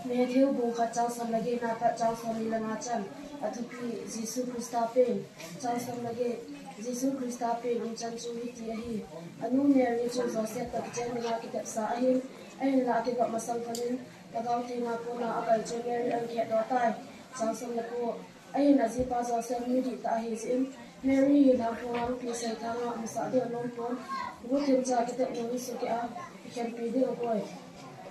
Matthew bung khat chang som le get na pat chang som ni le nga chan. Athupi Jesu Christa pen. Chang som le get. Jesu Christa pen umchan chu hiti ahi. Anu Mary chu Joseph toh kichen dinga kitepsa ahin, ahinla akigop masang lhonin, Lhagao Thenga kona akai chu Mary ahin kihehdoh tai. Chang som le ko. Ahin ajipa Joseph midih tah ahi jeh in, Mary hi lhangphonga mipi seithanga umsah ding anom pon, guhthim cha kitepna lhon sukeh a kikhenpi ding agoi.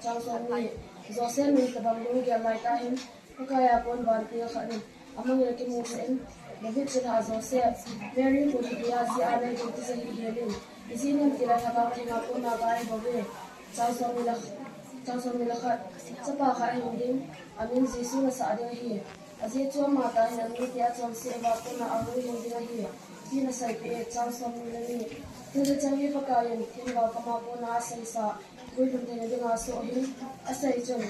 Chang som ni. Joseph in tabang lung gel lai tah hin, Pakai a kon vantil khat in amangin akimusah in, David chilhah Joseph, Mary kho kipui a ji anei ding tijat hih hel in, ijeh inem itile Lhagao Thenga kona gai bouve. Chang som ni le, chang som ni le khat. Chapa khat ahin ding, amin Jesu nasah ding ahi. Ajeh chu amatah hin amite achonse uva kona ahuhhing ding ahi, tin aseipeh e. Chang som ni le ni. Thilse chang hi Pakaiyin themgao kama kona aseisa, guilhung theina dinga soh ahin, asei chun.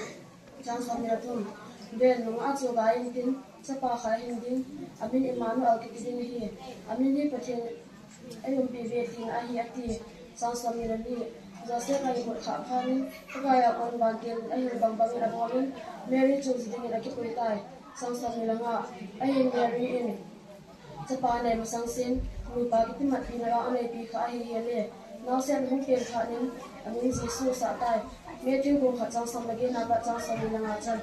Chang som ni le thum. Ven, nungah chu gai intin, chapa khat ahin ding, amin Emmanuel kiti ding ahi. Amin hi Pathen eiumpi uve tina ahi, ati. Chang som ni le li. Joseph ahin mut khah phat in, Pakai a kon vantil in ahil bangbang in abol in, Mary chu ji dingin akipui tai. Chang som ni le nga. Ahin Mary in chapa anei masang sen, nupa kitimat pina vang anei pi kha ahi hi le. Naosen ahung pen phat in, amin Jesu asah tai. Matthew bung khat chang som le get na pat chang som ni le nga chan.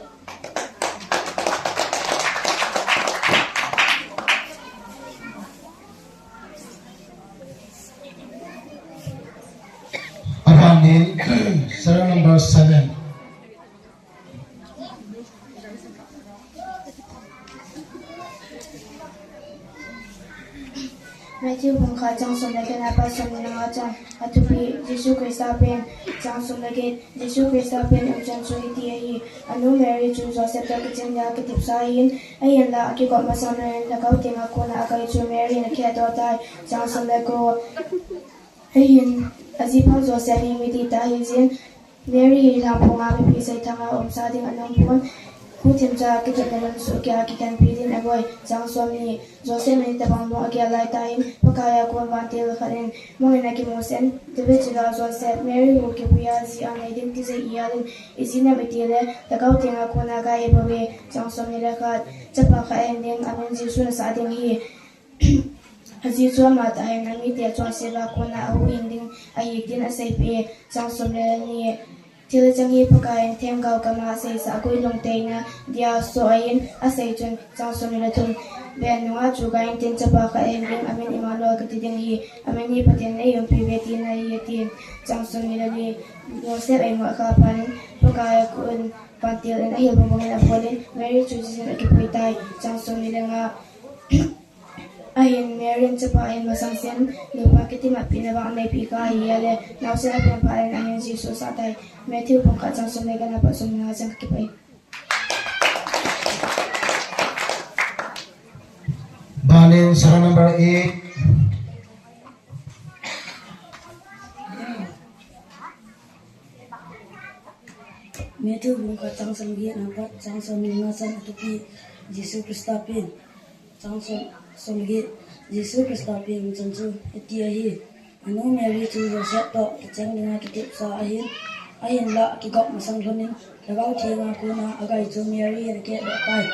Abanin serial number seven. Matthew bung khat chang som le get na pat som ni le nga chan. Athupi Jesu Christa pen. Chang som le get. Jesu Christa pen umchan chu hiti ahi. Anu Mary chu Joseph toh kichen dinga kitepsa ahin, ahinla akigop masang lhonin, Lhagao Thenga kona akai chu Mary in akihehdoh tai. Chang som le ko. Ahin ajipa Joseph hi midih tah ahi jeh in, Mary hi lhangphonga mipi seithanga umsah ding anom pon, guhthim cha kitepna lhon sukeh a kikhenpi ding agoi. Chang som ni. Joseph in tabang lung agel lai tah hin, Pakai a kon vantil khat in amangin akimusah in, David chilhah Joseph, Mary kho kipui a ji anei ding tijat hih hel in, ijeh inem itile Lhagao Thenga kona gai bouve. Chang som ni le khat. Chapa khat ahin ding, amin Jesu nasah ding ahi. Ajeh chu amatah hin amite achonse uva kona ahuhhing ding ahi, tin aseipeh e. Chang som ni le ni. Thilse chang hi Pakaiyin themgao kama aseisa, guilhung theina dia soh ahin, asei chun. Chang som ni le thum. Ven, nungah chu gai intin, chapa khat ahin ding, amin Emmanuel kiti ding ahi. Amin hi Pathen eiumpi uve tina ahi, ati. Chang som ni le li. Joseph ahin mut khah phat in, Pakai a kon vantil in ahil bangbang in abol in, Mary chu ji dingin akipui tai. Chang som ni le nga. Ahin Mary in chapa ahin masang sen, nupa kitimat pina vang anei pi kha ahi hi le. Naosen apen phat in amin Jesu asah tai. Matthew bung khat chang som le get na pat som ni le nga chan. Kakipah e. Abanin serial number eight. Matthew bung khat chang som le get na pat chang som ni le nga chan. Athupi Jesu Christa pen. Chang som, som le get. Jesu Christa pen umchan chu hiti ahi. Anu Mary chu Joseph toh kichen dinga kitepsa ahin, ahinla akigop masang lhonin, Lhagao Thenga kona akai chu Mary in akihehdoh tai.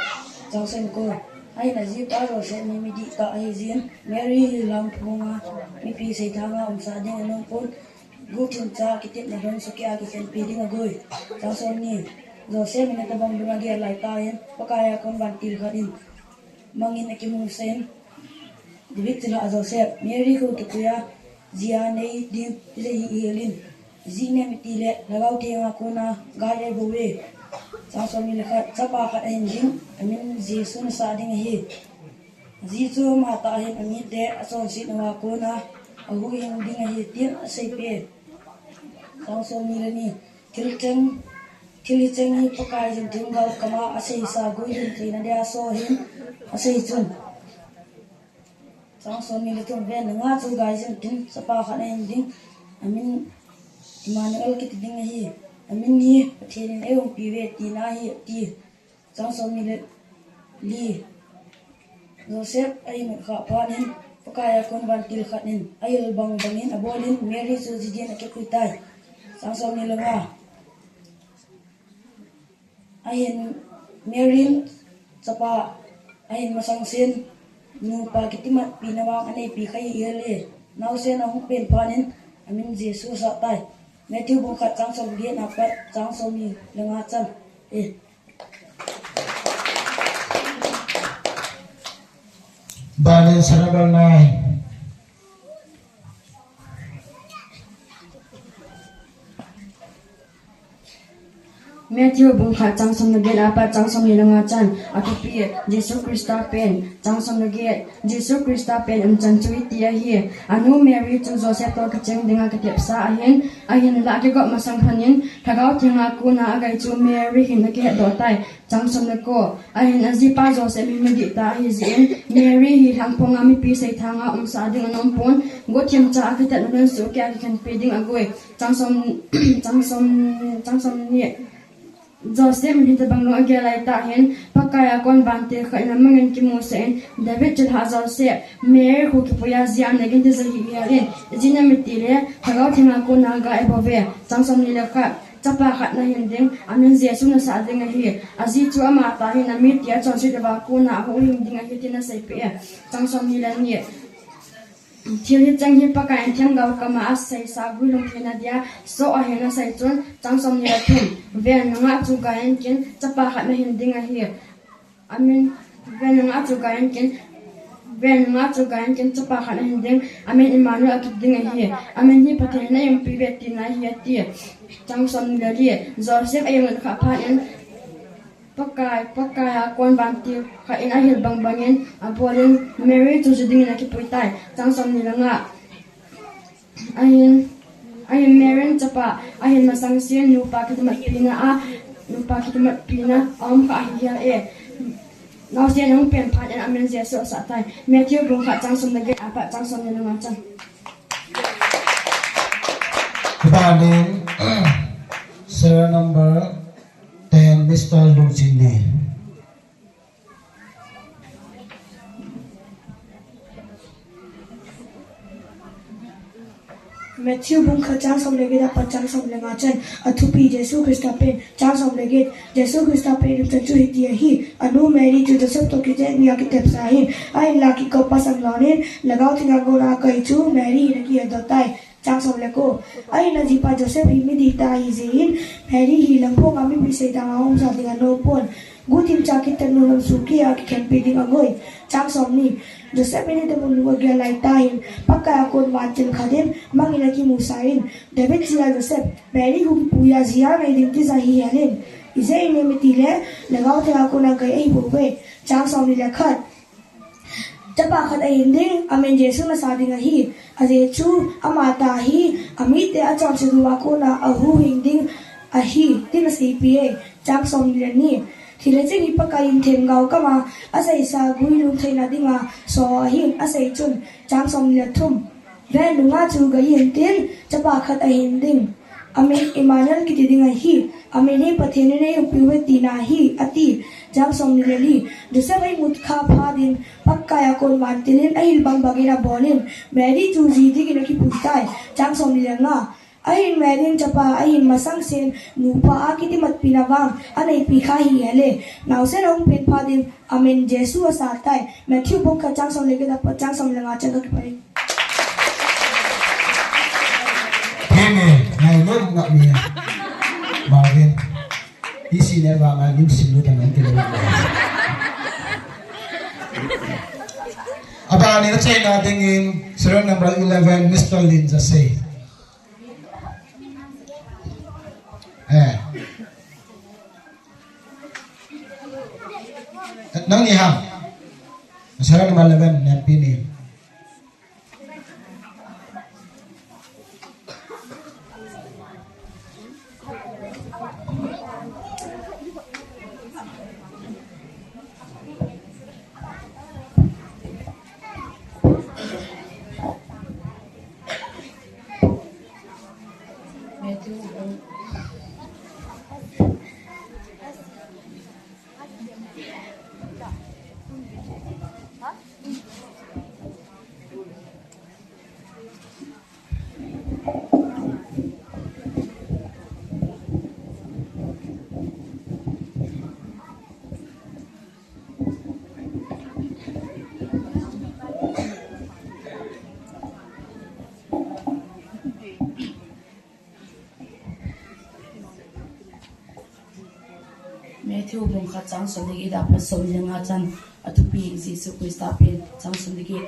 Chang som le ko. Ahin ajipa Joseph hi midih tah ahi jeh in, Mary hi lhangphonga mipi seithanga umsah ding anom pon, guhthim cha kitepna lhon sukeh a kikhenpi ding agoi. Chang som ni. Joseph in tabang lung agel lai tah hin, Pakai a kon vantil khat in amangin akimusah in, David chilhah Joseph, Mary kho kipui a ji anei ding tijat hih hel in, ijeh inem itile Lhagao Thenga kona gai bouve. Chang som ni le khat. Chapa khat ahin ding, amin Jesu nasah ding ahi. Ajeh chu amatah hin amite achonset uva kona ahuhhing ding ahi, tin aseipeh e. Chang somni le ni. Thil cheng, thil hicheng hi Pakai in themgao kama aseisa guilhun theina dia so ahin asei chun. Chang somni le thum. Ven, nungah chu gai jeng tin, chapa khat ahin ding, amin Immanuel kiti ding ahi. Amin hi Pathen in eiumpi uve tina ahi, ati. Chang somni le li. Joseph a imut khah phat in, Pakai a kon vantil khat in ahil bangbang in abol in, Mary chu ji dingin akipui tai. Chang somni le nga. Ahin Mary in chapa ahin masang sen, nupa kitimatpi na vang aneipi kha ahi. Naosen ahung pen phat in amin Jesu asah tai. Matthew bung khat chang som le get apat chang somni le nga chan. Eh. Banin Sarabal nai. Matthew bung khat chang som le get apat chang somni le nga chan. Athupi, Jesu Christa pen. Chang som le get. Jesu Christa pen umchan chu hiti ahi. Anu Mary chu Joseph toh kicheng dinga kitepsa ahin, ahinlah akigop masang lhon in, Lhagao Theng a kona agai chu Mary hin akihetdoh tai. Chang som le ko. Ahin ajipa Joseph hi midih tah ahi jeh in, Mary hi lhangphong a mipi seithang a umsah ding anom pon, guhthim cha a kitepna lhon sohkei a kikhenpi ding agoi. Chang som, chang som, chang som ni. Joseph in hitabang lung agel lai tah hin, Pakai a kon vantil khat in amangin kimusah in, David chilhah Joseph, Mary khu kipui a ji a neiyin tija hih hel in, ijeh inem itile, Lhagao Theng a kona gai abol uve. Chang somni le khat. Chapa khat nahin ding, amin Jesu nasah ding ahi. Aji chu amata hin ami tia chonset uva kona ahuhhing ding ahi, tin aseipeh e. Chang somni le ni. Thil hicheng hi Pakai in themgao kama aseisa guilhun theina dia so ahin asei chun. Chang somni le thum. Ven, nungah chu gai in kin, chapa khat nahin ding ahi. Amin, ven, nungah chu gai in kin, ven, nungah chu gai in kin, chapa khat nahin ding, amin Immanuel akiti ding ahi. Amin hi Pathen in eiumpi uve tina ahi, ati. Chang somni le li. Joseph a imut khah phat in, Pakai, Pakai a kon vantil khat in ahil bangbang in abol in, Mary chu ji dingin akipui tai. Chang somni le nga. Ahin, ahin Mary in chapa ahin masang sen, nupa kitimatpi na a, nupa kitimatpi na a um kha ahi hel e. Naosen ahung pen phat in amin Jesu asah tai. Matthew bung khat chang som le get apat chang somni le nga chan. Banin, serial number ten, Mister Lungchinli. Matthew bung khat chang som le get apat chang som le nga chan. Athupi, Jesu Christa pen. Chang som le get. Jesu Christa pen umchan chu hiti ahi. Anu Mary chu Joseph toh kicheng dinga kitepsa ahin, ahinlah akigop masang lhon in, Lhagao Theng a kona agai chu Mary hin akihetdoh tai. Chang som le ko. Ahin ajipa Joseph hi midih tah ahi jeh in, Mary hi lhangphong a mipi seithang a umsah ding anom pon, guhthim cha a kitepna lhon sohkei a kikhenpi ding agoi. Chang somni. Joseph in hitabang lung agel lai tah hin, Pakai a kon vantil khat in amangin akimusah in, David chilhah Joseph, Mary khu kipui a ji a nei ding tija hih hel in, ijeh inem itile, Lhagao Theng a kona gai abol uve. Chang somni le khat. Chapa khat ahin ding, amin Jesu nasah ding ahi. Ajeh chu amata hi ami tia chonset uva kona ahuhhing ding ahi, tin aseipeh e. Chang somni le ni. Thil hicheng hi Pakai in themgao kama aseisa guilhun theina dinga so ahin asei chun. Chang somni le thum. Ven, nungah chu gai in tin, chapa khat ahin ding, amin Immanuel kiti ding ahi. Amin hi Pathen in eiumpi uve tina ahi, ati. Chang somni le li. Joseph a imut khah phat in, Pakai a kon vantil in ahil bangbang in abol in, Mary chu ji dingin akipui tai. Chang somni le nga. Ahin Mary in chapa ahin masang sen, nupa a kitimatpi na vang aneipi kha ahi hel e. Naosen ahung pen phat in amin Jesu asah tai. Matthew bung khat chang som le get apat chang som le nga chan. Kakipah e. Henge, ngai nom ngap ni. Marvin. Isi ne ba ngai nim sim lu ta ngai ti lo. Abanin achaina dingin serial number eleven, Mister Lin Jasei. Eh. Nang ni ha. Serial number eleven, Nempi ni. Bung khat chang som le get apat som le nga chan. Athupi, Jesu Christa pen. Chang som le get.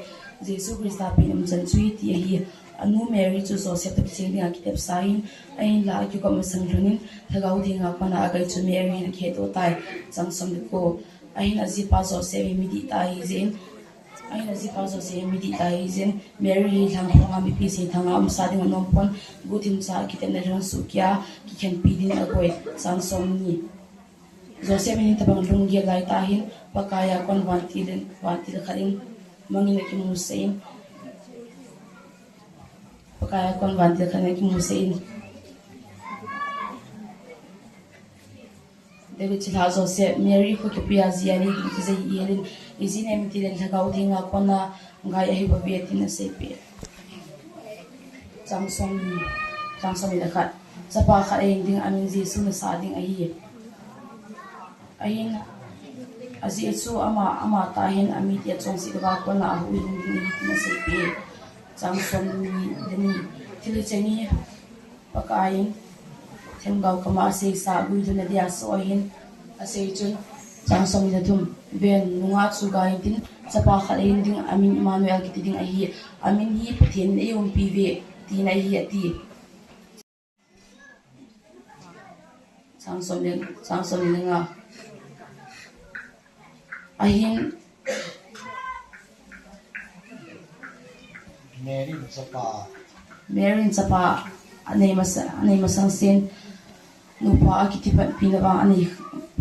Jesu Christa pen umchan chu hiti ahi. Anu Mary chu Joseph toh kicheng dinga kitepsa ahin, ahinla akigop masang lhonin, Lhagao Thenga kona akai chu Mary hin akihetdoh tai. Chang som le ko. Ahin ajipa Joseph hi midih tah ahi jeh in, ahin ajipa Joseph hi midih tah ahi jeh in, Mary hi lhangphonga mipi seithanga umsa ding anom pon, guhthim cha kitepna lhon suhkeh a kikhenpi ding agoi. Chang som ni. Joseph in hitobang lunggel laitah hin, Pakai a kon vantil in, vantil khat in mangin akimusah in, Pakai a kon vantil khat in akimusah in, David chilhah Joseph, Mary khu kipuiya jia nei ding kijai hih in, ijeh inem itile Lhagao Thenga kona gai ahi bouve tin aseipeh. Chang som ni, chang som ni le khat. Chapa khat ahin ding, amin Jesu nasah ding ahi. Ahin, ajeh chu ama, amatah in amite achonset uva kona ahuhhing ding ahi tin aseipeh. Chang som ni le ni. Thil hicheng hi Pakai in themgao kama aseisa guilhunna dia asoh ahin, asei chun, chang som ni le thum. Ven, nungah chu gai intin, chapa khat ahin ding, amin Immanuel kiti ding ahi. Amin hi Pathen in eiumpiuve tina ahi ati. Chang som le, chang som ni le nga. Ahin Mary in chapa. Mary in chapa anei masa, anei masang sen nupa akitipatpi na vang anei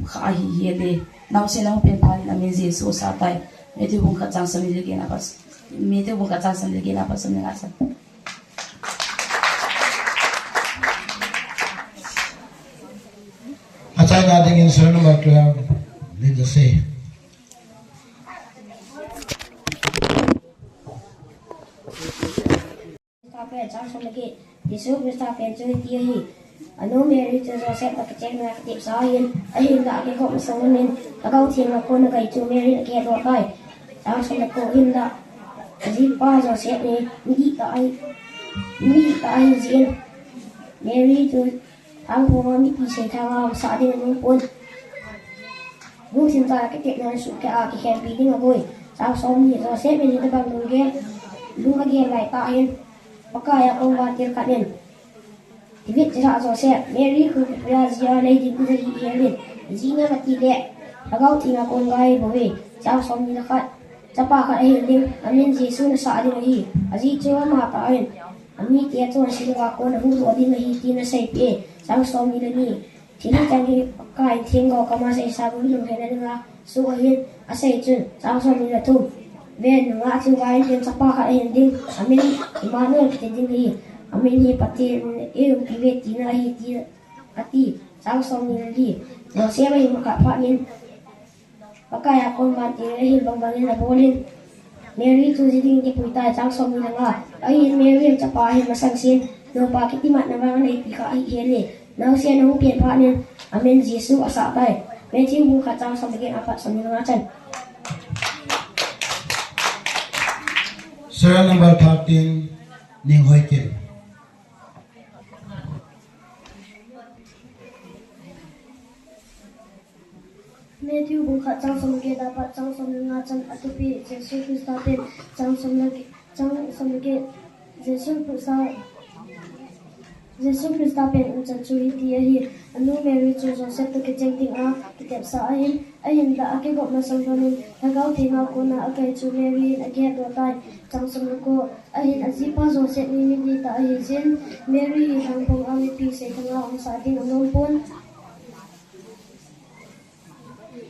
kha ahi hile. Naosen ahung pen phat in amin Jesu asah tai. Matthew bung khat chang som ni le get apat. Matthew bung khat chang som ni le get apat som le nga chan. Achaina dingin serial number twelve, Linda Sey. Chang som le get. Jesu Christa pen chu hiti ahi. Anu Mary chu Joseph toh kicheng dinga kitepsa ahin, ahinla akigop masang lhonin, Lhagao Thenga kona akai chu Mary hin akihetdoh tai. Chang som le ko. Ahinla ajipa Joseph hi midih tah ahi, midih tah ahi jeh in, Mary chu lhangphonga mipi seithanga umsa ding anom pon, guhthim cha kitepna lhon suhkeh a kikhenpi ding agoi. Chang som ni. Joseph in hitobang lunggel, lung agel laitah hin, Pakai a kon vantil khat in, David chilhah Joseph, Mary khu kipuiya jia nei ding kijai hih in, ijeh inem itile Lhagao Thenga kon gai ahi bouve. Chang som ni le khat. Chapa khat ahin ding, amin Jesu nasah ding ahi. Ajeh chu amatah in amite achonset uva kona ahuhdoh ding ahi tin aseipeh. Chang som ni le ni. Thil hicheng hi Pakai in themgao kama aseisa guilhunna dinga asoh ahin, asei chun. Chang som ni le thum. Ven, nungah chu gai intin, chapa khat ahin ding, amin Immanuel kiti ding ahi. Amin hi Pathen in eiumpiuve tina ahi ti ati. Chang som ni le li. Joseph ahin kap phat in, Pakai a kon vantil ahin bangbang in abol in, Mary chu ji ding kipui tai. Chang som ni le nga. Ahin Mary in chapa ahin masang sen nupa kitimatna vang aneipi kha ahi hile. Naosen ahung pen phat in amin Jesu asah tai. Matthew bung khat chang som le get apat som le nga chan. Serial number thirteen, Ninghoikim. Matthew bung khat chang som le get apat chang som le nga chan. Athupi, Jesu Christa pen. Chang som le get, chang som le get. Jesu Christa, Jesu Christa pen umchan chu hiti ahi. Anu Mary chu Joseph toh kicheng dinga kitepsa ahin, ahinla akigop masang lhonin, Lhagao Thenga kona akai chu Mary hin akihetdoh tai. Chang som le ko. Ahin ajipa Joseph hi midih tah ahi jeh in, Mary hi lhangphonga mipi seithanga umsa ding anom pon,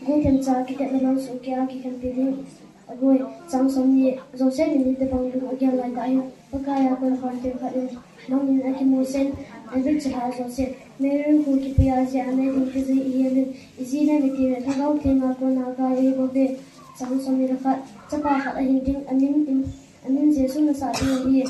guhthim cha kitepna lhon suhkeh a kikhenpi ding agoi. Chang som ni. Joseph in hitobang lung agel laitah hin, Pakai a kon vantil khat in mangin akimusah in, David chilhah Joseph, Mary khu kipuiya jia nei ding kijai hih in, ijeh inem itile Lhagao Thenga kona agai ahi bouve. Chang som ni le khat. Chapa khat ahin ding, amin, amin Jesu nasah ding ahi.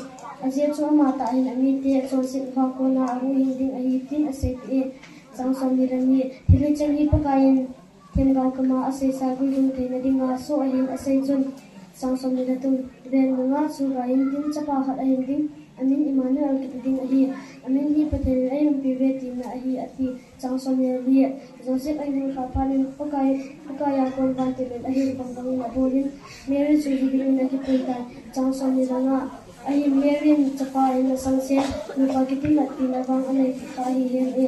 Ajeh chu amatah in amite achonset uva kona ahuhhing ding ahi tin aseipeh. Chang som ni le ni. Thil hicheng hi Pakai in themgao kama aseisa guilhun theina dinga asoh ahin, asei chun. Chang som ni le thum. Ven, nungah chu gai intin, chapa khat ahin ding, Amin Immanuel kiti ding ahi. Amin hi Pathen in eiumpi uve tina ahi, ati. Chang som le li. Joseph ahin kha phat in Pakai, Pakai a kon vantil in ahin pang bang in abol in Mary chu hiding in akipui tai. Chang som le nga. Ahin Mary in chapa in asang sen, nupa kitimna tina vang anei kha ahi hen e.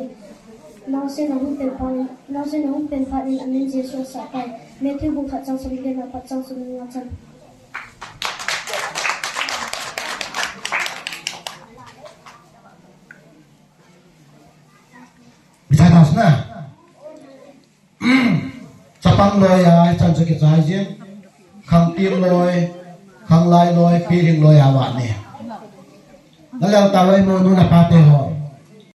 Naosen ahung pen phat in, naosen ahung pen phat in amin Jesu asah tai. Matthew bung khat chang som le li na pat chang som le nga chan. Bichai tau sina. Chapang loi a, chan chu kichai jin. Khangpil loi, khanglai loi, piling loi a vah ni. Na lel ta loi mo nu na pa te ho.